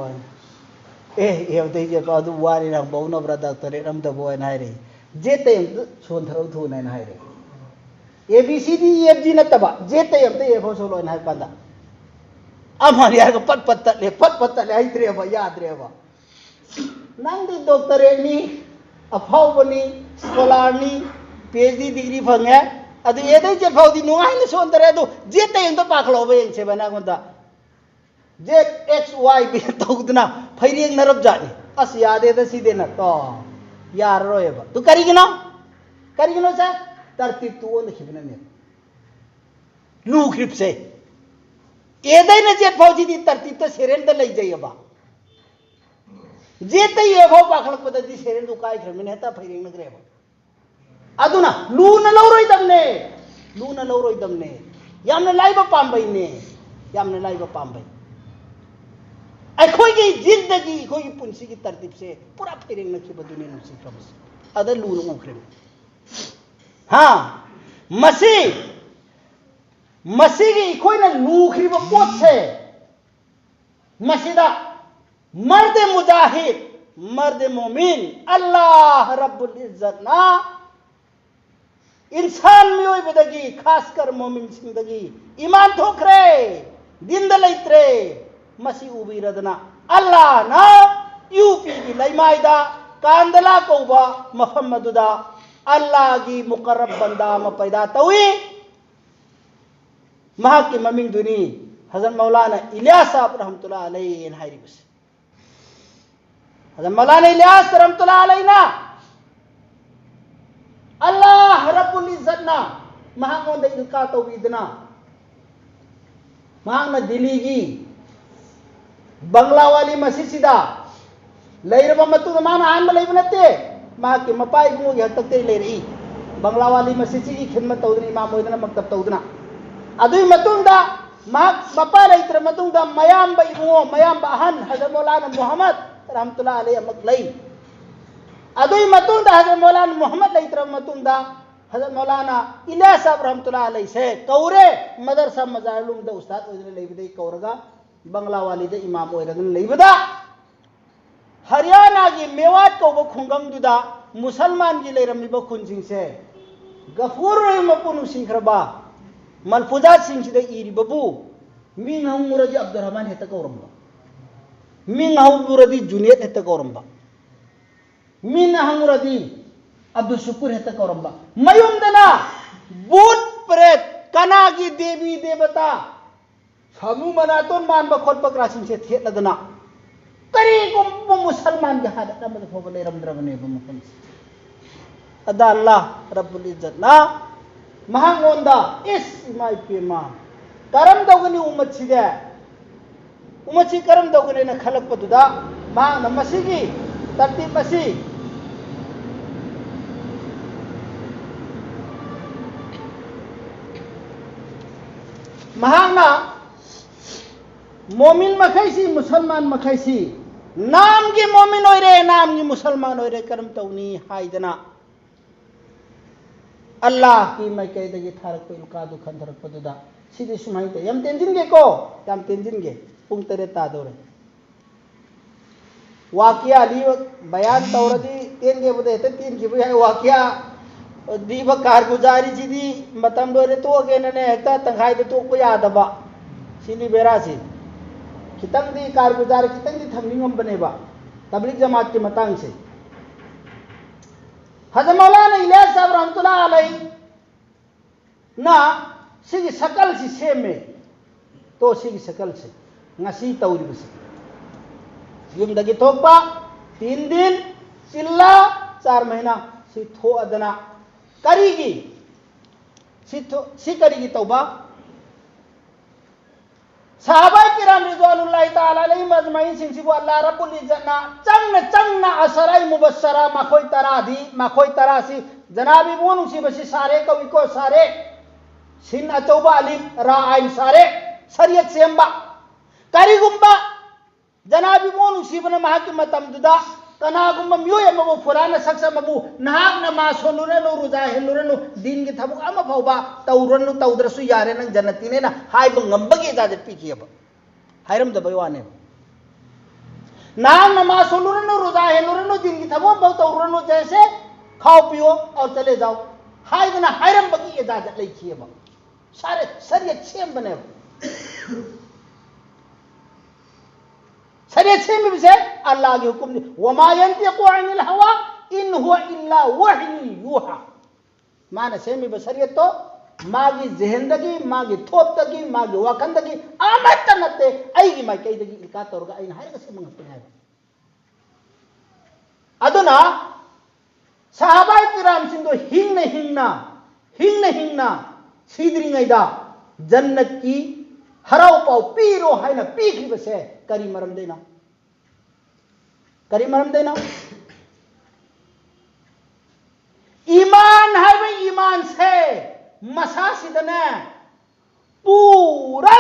"ꯑꯦ, ꯑꯦꯗꯩ ꯖꯦꯠ ꯐꯥꯎ ꯑꯗꯨ ꯋꯥꯔꯦ, ꯅꯪ ꯕꯧꯅꯕ꯭ꯔꯥ ꯗꯣꯛꯇꯔꯦꯠ ꯑꯝꯗꯕꯨ?" ꯍꯥꯏꯅ ꯍꯥꯏꯔꯛꯏ꯫ "ꯖꯦꯠꯇꯩ ꯑꯝꯇ ꯁꯣꯟꯊꯔꯛꯎ ꯊꯨꯅ" ꯍꯥꯏꯅ ꯍꯥꯏꯔꯛꯏ꯫ A B C D F G ꯅꯠꯇꯕ, ꯖꯦꯠꯇꯩ ꯑꯝꯇ ꯑꯦ ꯐꯥꯎ ꯁꯣꯜꯂꯣ ꯍꯥꯏꯅ ꯍꯥꯏꯕ ꯀꯥꯟꯗ, ꯑꯃꯅꯤ ꯍꯥꯏꯔꯒ ꯄꯠ ꯄꯠ ꯇꯠꯂꯦ, ꯄꯠ ꯄꯠ ꯇꯠꯂꯦ, ꯍꯩꯇ꯭ꯔꯦꯕ, ꯌꯥꯗ꯭ꯔꯦꯕ꯫ ꯅꯪꯗꯤ ꯗꯣꯛꯇꯔꯦꯠꯅꯤ, ꯑꯐꯥꯎꯕꯅꯤ, ꯁ꯭ꯀꯣꯂꯥꯔꯅꯤ, ꯄꯤ ꯑꯩꯆ ꯗꯤ ꯗꯤꯒ꯭ꯔꯤ ꯐꯪꯉꯦ, ꯑꯗꯨ ꯑꯦꯗꯩ ꯖꯦꯠ ꯐꯥꯎꯗꯤ ꯅꯨꯡꯉꯥꯏꯅ ꯁꯣꯟꯊꯔꯦ, ꯑꯗꯨ ꯖꯦꯠꯇꯩ ꯑꯝꯇ ꯄꯥꯈꯠꯂꯛꯑꯣꯕ ꯌꯦꯡꯁꯦꯕ ꯅꯉꯣꯟꯗ꯫ ꯖꯦꯠ ꯑꯦꯛꯁ ꯋꯥꯏ ꯕꯤ ꯇꯧꯗꯅ ꯐꯩꯔꯦꯡꯅꯔꯕ ꯖꯥꯠꯅꯤ꯫ ꯑꯁ, ꯌꯥꯗꯦꯗ ꯁꯤꯗꯦꯅ꯫ ꯇꯣ, ꯌꯥꯔꯔꯣꯏꯕ꯫ ꯑꯗꯨ ꯀꯔꯤꯒꯤꯅꯣ? ꯀꯔꯤꯒꯤꯅꯣ ꯁꯦ? ꯇꯔꯇꯤꯞꯇꯨ ꯑꯣꯟꯅꯈꯤꯕꯅꯅꯦ꯫ ꯂꯨꯈ꯭ꯔꯤꯕꯁꯦ꯫ ꯑꯦꯗꯩꯅ ꯖꯦꯠ ꯐꯥꯎꯁꯤꯗꯤ ꯇꯔꯇꯤꯞꯇ ꯁꯦꯔꯦꯜꯗ ꯂꯩꯖꯩꯑꯕ꯫ ꯖꯦꯠꯇ ꯑꯦ ꯐꯥꯎ ꯄꯥꯈꯠꯂꯛꯄꯗꯗꯤ ꯁꯦꯔꯦꯜꯗꯨ ꯀꯥꯏꯈ꯭ꯔꯕꯅꯤꯅ ꯍꯦꯛꯇ ꯐꯩꯔꯦꯡꯅꯈ꯭ꯔꯦꯕ꯫ ꯑꯗꯨꯅ ꯂꯨꯅ ꯂꯧꯔꯣꯏꯗꯕꯅꯦ, ꯂꯨꯅ ꯂꯧꯔꯣꯏꯗꯕꯅꯦ꯫ ꯌꯥꯝꯅ ꯂꯥꯏꯕ ꯄꯥꯝꯕꯩꯅꯦ, ꯌꯥꯝꯅ ꯂꯥꯏꯕ ꯄꯥꯝꯕꯩ꯫ ꯑꯩꯈꯣꯏꯒꯤ ꯖꯤꯟꯗꯒꯤ ꯑꯩꯈꯣꯏꯒꯤ ꯄꯨꯟꯁꯤꯒꯤ ꯇꯔꯇꯤꯞꯁꯦ ꯄꯨꯔꯥ ꯐꯩꯔꯦꯡꯅꯈꯤꯕꯗꯨꯅꯦ ꯅꯨꯡꯁꯤꯈ꯭ꯔꯕꯁꯦ꯫ ꯑꯗ ꯂꯨꯅ ꯎꯈ꯭ꯔꯦ꯫ ꯍꯥ? ꯃꯁꯤ, ꯃꯁꯤꯒꯤ ꯑꯩꯈꯣꯏꯅ ꯂꯨꯈ꯭ꯔꯤꯕ ꯄꯣꯠꯁꯦ, ꯃꯁꯤꯗ ꯃꯔꯗꯦ ꯃꯨꯖꯥꯍꯤꯗ, ꯃꯔꯗꯦ ꯃꯣꯃꯤꯟ, ꯑꯜꯂꯥꯍ ꯔꯕꯨꯜ ꯏꯖꯠꯅ ꯏꯟꯁꯥꯟ ꯃꯤꯑꯣꯏꯕꯗꯒꯤ, ꯈꯥꯁꯀꯔ ꯃꯣꯃꯤꯟꯁꯤꯡꯗꯒꯤ ꯏꯃꯥꯟ ꯊꯣꯛꯈ꯭ꯔꯦ, ꯗꯤꯟꯗ ꯂꯩꯇ꯭ꯔꯦ꯫ ꯃꯁꯤ ꯎꯕꯤꯔꯗꯅ ꯑꯜꯂꯥꯍꯅ ꯌꯨ ꯄꯤꯒꯤ ꯂꯩꯃꯥꯏꯗ ꯀꯥꯟꯗꯂꯥ ꯀꯧꯕ ꯃꯐꯝ ꯑꯗꯨꯗ ꯑꯜꯂꯥꯍꯒꯤ ꯃꯨꯀꯔꯔꯕ ꯕꯟꯗꯥ ꯑꯃ ꯄꯩꯗꯥ ꯇꯧꯏ꯫ ꯃꯍꯥꯛꯀꯤ ꯃꯃꯤꯡꯗꯨꯅꯤ ꯍꯖꯔꯠ ꯃꯧꯂꯥꯅ ꯏꯂꯤꯌꯥꯁ ꯁꯥꯍꯕ ꯔꯍꯃꯇꯨꯜꯂꯥꯍꯤ ꯑꯂꯩꯍꯤꯅ ꯍꯥꯏꯔꯤꯕꯁꯦ꯫ ꯍꯖꯔꯠ ꯃꯧꯂꯥꯅ ꯏꯂꯤꯌꯥꯁ ꯔꯍꯃꯇꯨꯜꯂꯥꯍꯤ ꯑꯂꯩꯍꯤꯅ ꯑꯜꯂꯥꯍ ꯔꯕꯨꯜ ꯏꯖꯠꯅ ꯃꯍꯥꯛꯉꯣꯟꯗ ꯏꯜꯀꯥ ꯇꯧꯕꯤꯗꯅ, ꯃꯍꯥꯛꯅ ꯗꯤꯜꯂꯤꯒꯤ ꯕꯪꯒ꯭ꯂꯥꯋꯥꯂꯤ ꯃꯁꯖꯤꯗꯁꯤꯗ ꯂꯩꯔꯕ ꯃꯇꯨꯡꯗ, ꯃꯥꯅ ꯑꯍꯥꯟꯕ ꯂꯩꯕ ꯅꯠꯇꯦ, ꯃꯍꯥꯛꯀꯤ ꯃꯄꯥ ꯏꯕꯨꯡꯉꯣꯒꯤ ꯍꯥꯛꯇꯛꯇꯒꯤ ꯂꯩꯔꯛꯏ꯫ ꯕꯪꯒ꯭ꯂꯥꯋꯥꯂꯤ ꯃꯁꯖꯤꯗꯁꯤꯒꯤ ꯈꯤꯗꯃꯠ ꯇꯧꯗꯅ, ꯏꯃꯥꯝ ꯑꯣꯏꯗꯅ, ꯃꯛꯇꯕ ꯇꯧꯗꯅ꯫ ꯑꯗꯨꯒꯤ ꯃꯇꯨꯡꯗ ꯃꯍꯥꯛ ꯃꯄꯥ ꯂꯩꯇ꯭ꯔ ꯃꯇꯨꯡꯗ ꯃꯌꯥꯝꯕ ꯏꯕꯨꯡꯉꯣ, ꯃꯌꯥꯝꯕ ꯑꯍꯟ ꯍꯖꯔꯠ ꯃꯧꯂꯥꯅ ꯃꯨꯍꯝꯃꯗ ꯔꯍꯃꯇꯨꯜꯂꯥꯍꯤ ꯑꯂꯩꯍꯤ ꯑꯃꯨꯛ ꯂꯩ꯫ ꯑꯗꯨꯒꯤ ꯃꯇꯨꯡꯗ ꯍꯖꯔꯠ ꯃꯧꯂꯥꯅ ꯃꯨꯍꯝꯃꯗ ꯂꯩꯇ꯭ꯔꯕ ꯃꯇꯨꯡꯗ ꯍꯖꯔꯠ ꯃꯧꯂꯥꯅ ꯏꯂꯤꯌꯥꯁ ꯁꯥꯍꯕ ꯔꯍꯃꯇꯨꯜꯂꯥꯍꯤ ꯑꯂꯩꯍꯤꯁꯦ ꯀꯧꯔꯦ꯫ ꯃꯗꯔꯁꯥ ꯃꯖꯥꯔꯨꯜ ꯎꯂꯨꯝꯗ ꯎꯁꯇꯥꯗ ꯑꯣꯏꯗꯨꯅ ꯂꯩꯕꯗꯒꯤ ꯀꯧꯔꯒ ꯕꯪꯒ꯭ꯂꯥꯋꯥꯂꯤꯗ ꯏꯃꯥꯝ ꯑꯣꯏꯔꯒ ꯂꯩꯕꯗ, ꯍꯔꯤꯌꯥꯅꯥꯒꯤ ꯃꯦꯋꯥꯠ ꯀꯧꯕ ꯈꯨꯡꯒꯪꯗꯨꯗ ꯃꯨꯁꯜꯃꯥꯟꯒꯤ ꯂꯩꯔꯝꯃꯤꯕ ꯈꯨꯟꯁꯤꯡꯁꯦ, ꯒꯐꯨꯔ ꯔꯍꯤꯝ ꯃꯄꯨ ꯅꯨꯡꯁꯤꯈ꯭ꯔꯕ ꯃꯜꯐꯨꯖꯥꯠꯁꯤꯡꯁꯤꯗ ꯏꯔꯤꯕꯕꯨ, ꯃꯤꯡ ꯍꯪꯉꯨꯔꯗꯤ ꯑꯕꯗꯨꯔ ꯔꯍꯃꯥꯟ ꯍꯦꯛꯇ ꯀꯧꯔꯝꯕ, ꯃꯤꯡ ꯍꯪꯉꯨꯔꯗꯤ ꯖꯨꯅꯦꯗ ꯍꯦꯛꯇ ꯀꯧꯔꯝꯕ, ꯃꯤꯅ ꯍꯪꯉꯨꯔꯗꯤ ꯑꯕꯗꯨꯜ ꯁꯨꯀꯨꯔ ꯍꯦꯛꯇ ꯀꯧꯔꯝꯕ꯫ ꯃꯌꯨꯝꯗꯅ ꯚꯨꯠ ꯄ꯭ꯔꯦꯠ, ꯀꯅꯥꯒꯤ ꯗꯦꯕꯤ ꯗꯦꯕꯇꯥ, ꯁꯥꯃꯨ ꯃꯅꯥꯇꯣꯟ ꯃꯥꯟꯕ ꯈꯣꯠꯄ ꯀꯔꯥꯁꯤꯡꯁꯦ ꯊꯦꯠꯂꯗꯅ, ꯀꯔꯤꯒꯨꯝꯕ ꯃꯨꯁꯜꯃꯥꯟꯒꯤ ꯍꯥꯗꯠ ꯑꯃꯗ ꯐꯥꯎꯕ ꯂꯩꯔꯝꯗ꯭ꯔꯕꯅꯦꯕ ꯃꯐꯝꯁꯦ꯫ ꯑꯗ ꯑꯜꯂꯥꯍ ꯔꯕꯨꯜ ꯏꯖꯠꯅ ꯃꯍꯥꯛꯉꯣꯟꯗ, ꯏꯁ, ꯏꯃꯥ ꯏꯄꯦꯝꯃ, ꯀꯔꯝ ꯇꯧꯒꯅꯤ ꯎꯃꯠꯁꯤꯗꯤ? ꯎꯃꯠꯁꯤ ꯀꯔꯝ ꯇꯧꯒꯅꯤꯅ ꯈꯜꯂꯛꯄꯗꯨꯗ, ꯃꯍꯥꯛꯅ ꯃꯁꯤꯒꯤ ꯇꯔꯇꯤꯞ ꯑꯁꯤ ꯃꯍꯥꯛꯅ ꯃꯣꯃꯤꯟ ꯃꯈꯩꯁꯤ, ꯃꯨꯁꯜꯃꯥꯟ ꯃꯈꯩꯁꯤ, ꯅꯥꯝꯒꯤ ꯃꯣꯃꯤꯟ ꯑꯣꯏꯔꯦ, ꯅꯥꯝꯒꯤ ꯃꯨꯁꯜꯃꯥꯟ ꯑꯣꯏꯔꯦ, ꯀꯔꯝ ꯇꯧꯅꯤ ꯍꯥꯏꯗꯅ ꯑꯜꯂꯥꯍꯀꯤ ꯃꯥꯏꯀꯩꯗꯒꯤ ꯊꯥꯔꯛꯄ ꯏꯜꯀꯥꯗꯨ ꯈꯟꯊꯔꯛꯄꯗꯨꯗ, ꯁꯤꯗꯤ ꯁꯨꯃꯥꯏꯅ ꯇꯧ꯫ ꯌꯥꯝ ꯇꯦꯟꯁꯤꯟꯒꯦꯀꯣ, ꯌꯥꯝ ꯇꯦꯟꯁꯤꯟꯒꯦ꯫ ꯄꯨꯡ ꯇꯔꯦꯠ ꯇꯥꯗꯧꯔꯦ꯫ ꯋꯥꯀꯤꯌꯥ ꯂꯤꯕ, ꯕꯌꯥꯟ ꯇꯧꯔꯗꯤ ꯇꯦꯟꯒꯦꯕꯨꯗ ꯍꯦꯛꯇ ꯇꯦꯟꯈꯤꯕ ꯌꯥꯏ꯫ ꯋꯥꯀꯤꯌꯥ ꯂꯤꯕ ꯀꯥꯔꯒꯨꯖꯥꯔꯤꯁꯤꯗꯤ ꯃꯇꯝ ꯂꯣꯏꯔꯦ, ꯇꯣꯛꯑꯒꯦꯅꯅꯦ ꯍꯦꯛꯇ ꯇꯪꯈꯥꯏꯗ ꯇꯣꯛꯄ ꯌꯥꯗꯕ꯫ ꯁꯤꯅꯤ ꯕꯦꯔꯥꯁꯤ꯫ ꯈꯤꯇꯪꯗꯤ ꯀꯥꯔꯒꯨꯖꯥꯔꯤ ꯈꯤꯇꯪꯗꯤ ꯊꯝꯅꯤꯡꯉꯝꯕꯅꯦꯕ, ꯇꯕ꯭ꯂꯤꯛ ꯖꯃꯥꯠꯀꯤ ꯃꯇꯥꯡꯁꯦ꯫ ꯍꯖꯔꯠ ꯃꯧꯂꯥꯅꯥ ꯏꯂꯤꯌꯥꯁ ꯁꯥꯍꯕ ꯔꯍꯃꯇꯨꯜꯂꯥꯍꯤ ꯑꯂꯩꯍꯤꯅ ꯁꯤꯒꯤ ꯁꯀꯜꯁꯤ ꯁꯦꯝꯃꯦ꯫ ꯇꯣ, ꯁꯤꯒꯤ ꯁꯀꯜꯁꯦ, ꯉꯁꯤ ꯇꯧꯔꯤꯕꯁꯦ, ꯌꯨꯝꯗꯒꯤ ꯊꯣꯛꯄ, ꯇꯤꯟ ꯗꯤꯟ, ꯆꯤꯜꯂꯥ, ꯆꯥꯔ ꯃꯍꯤꯅꯥ, ꯁꯤ ꯊꯣꯛꯑꯗꯅ ꯀꯔꯤꯒꯤ? ꯁꯤ ꯊꯣ-, ꯁꯤ ꯀꯔꯤꯒꯤ ꯇꯧꯕ? ꯁꯍꯥꯕꯥꯏ ꯀꯤꯔꯥꯝ ꯔꯤꯖꯋꯥꯅꯨꯜꯂꯥꯍꯤ ꯇꯥꯂꯥ ꯑꯂꯩꯍꯤꯝ ꯑꯖꯃꯥꯏꯟꯁꯤꯡꯁꯤꯕꯨ ꯑꯜꯂꯥꯍ ꯔꯕꯨꯜ ꯏꯖꯠꯅ ꯆꯪꯅ ꯆꯪꯅ ꯑꯁꯔꯥꯏ ꯃꯨꯕꯁꯁꯔꯥ, ꯃꯈꯣꯏ ꯇꯔꯥꯗꯤ, ꯃꯈꯣꯏ ꯇꯔꯥꯁꯤ ꯖꯅꯥꯕꯤ ꯃꯣ ꯅꯨꯡꯁꯤꯕꯁꯤ ꯁꯥꯔꯦ ꯀꯧꯏꯀꯣ, ꯁꯥꯔꯦ꯫ ꯁꯤꯟ ꯑꯆꯧꯕ ꯑꯂꯤꯐ ꯔꯥ ꯑꯥꯏꯟ ꯁꯥꯔꯦ꯫ ꯁꯔꯤꯌꯠ ꯁꯦꯝꯕ꯫ ꯀꯔꯤꯒꯨꯝꯕ ꯖꯅꯥꯕꯤ ꯃꯣ ꯅꯨꯡꯁꯤꯕꯅ ꯃꯍꯥꯛꯀꯤ ꯃꯇꯝꯗꯨꯗ ꯀꯅꯥꯒꯨꯝꯕ ꯃꯤꯑꯣꯏ ꯑꯃꯕꯨ, ꯐꯨꯔꯥꯅ ꯁꯛꯁ ꯑꯃꯕꯨ, "ꯅꯍꯥꯛ ꯅꯃꯥꯖ ꯁꯣꯜꯂꯨꯔꯅꯨ, ꯔꯨꯖꯥ ꯍꯦꯜꯂꯨꯔꯅꯨ, ꯗꯤꯟꯒꯤ ꯊꯕꯛ ꯑꯃ ꯐꯥꯎꯕ ꯇꯧꯔꯨꯔꯅꯨ, ꯇꯧꯗ꯭ꯔꯁꯨ ꯌꯥꯔꯦ, ꯅꯪ ꯖꯟꯅꯇꯤꯅꯦꯅ" ꯍꯥꯏꯕ ꯉꯝꯕꯒꯤ ꯏꯖꯥꯖꯠ ꯄꯤꯈꯤꯑꯕ꯫ ꯍꯥꯏꯔꯝꯗꯕꯩ ꯋꯥꯅꯦꯕ꯫ "ꯅꯍꯥꯛ ꯅꯃꯥꯖ ꯁꯣꯜꯂꯨꯔꯅꯨ, ꯔꯨꯖꯥ ꯍꯦꯜꯂꯨꯔꯅꯨ, ꯗꯤꯟꯒꯤ ꯊꯕꯛ ꯑꯃ ꯐꯥꯎ ꯇꯧꯔꯨꯔꯅꯨ, ꯖꯩꯁꯦ ꯈꯥꯎ ꯄꯤꯌꯣ ꯑꯣꯔ ꯆꯂꯦ ꯖꯥꯎ" ꯍꯥꯏꯗꯅ ꯍꯥꯏꯔꯝꯕꯒꯤ ꯏꯖꯥꯖꯠ ꯂꯩꯈꯤꯑꯕ꯫ ꯁꯥꯔꯦ, ꯁꯔꯤꯌꯠ ꯁꯦꯝꯕꯅꯦꯕ꯫ ꯁꯔꯤꯌꯠ ꯁꯦꯝꯃꯤꯕꯁꯦ ꯑꯜꯂꯥꯍꯒꯤ ꯍꯨꯀꯨꯝꯅꯤ꯫ "ꯋꯃꯥ ꯌꯟꯇꯤꯀꯨ ꯑꯅꯤꯜ ꯍꯋꯥ ꯏꯟ ꯍꯨꯋ ꯏꯜꯂꯥ ꯋꯍꯌꯨ ꯌꯨꯍꯥ"꯫ ꯃꯥꯅ ꯁꯦꯝꯃꯤꯕ ꯁꯔꯤꯌꯠꯇꯣ ꯃꯥꯒꯤ ꯖꯦꯍꯟꯗꯒꯤ, ꯃꯥꯒꯤ ꯊꯣꯠꯇꯒꯤ, ꯃꯥꯒꯤ ꯋꯥꯈꯜꯗꯒꯤ ꯑꯃꯠꯇ ꯅꯠꯇꯦ, ꯑꯩꯒꯤ ꯃꯥꯏꯀꯩꯗꯒꯤ ꯏꯜꯀꯥ ꯇꯧꯔꯒ ꯑꯩꯅ ꯍꯥꯏꯔꯒ ꯁꯦꯝꯕ ꯉꯥꯛꯇꯅꯤ ꯍꯥꯏꯕ꯫ ꯑꯗꯨꯅ ꯁꯍꯥꯕꯥꯏ ꯀꯤꯔꯥꯝꯁꯤꯡꯗꯣ ꯍꯤꯡꯅ ꯍꯤꯡꯅ, ꯍꯤꯡꯅ ꯍꯤꯡꯅ ꯁꯤꯗ꯭ꯔꯤꯉꯩꯗ ꯖꯟꯅꯠꯀꯤ ꯍꯔꯥꯎ ꯄꯥꯎ ꯄꯤꯔꯣ ꯍꯥꯏꯅ ꯄꯤꯈꯤꯕꯁꯦ ꯀꯔꯤ ꯃꯔꯝꯗꯩꯅꯣ? ꯀꯔꯤ ꯃꯔꯝꯗꯩꯅꯣ? ꯏꯃꯥꯟ ꯍꯥꯏꯕ ꯏꯃꯥꯟꯁꯦ ꯃꯁꯥꯁꯤꯗꯅꯦ, ꯄꯨꯔꯥ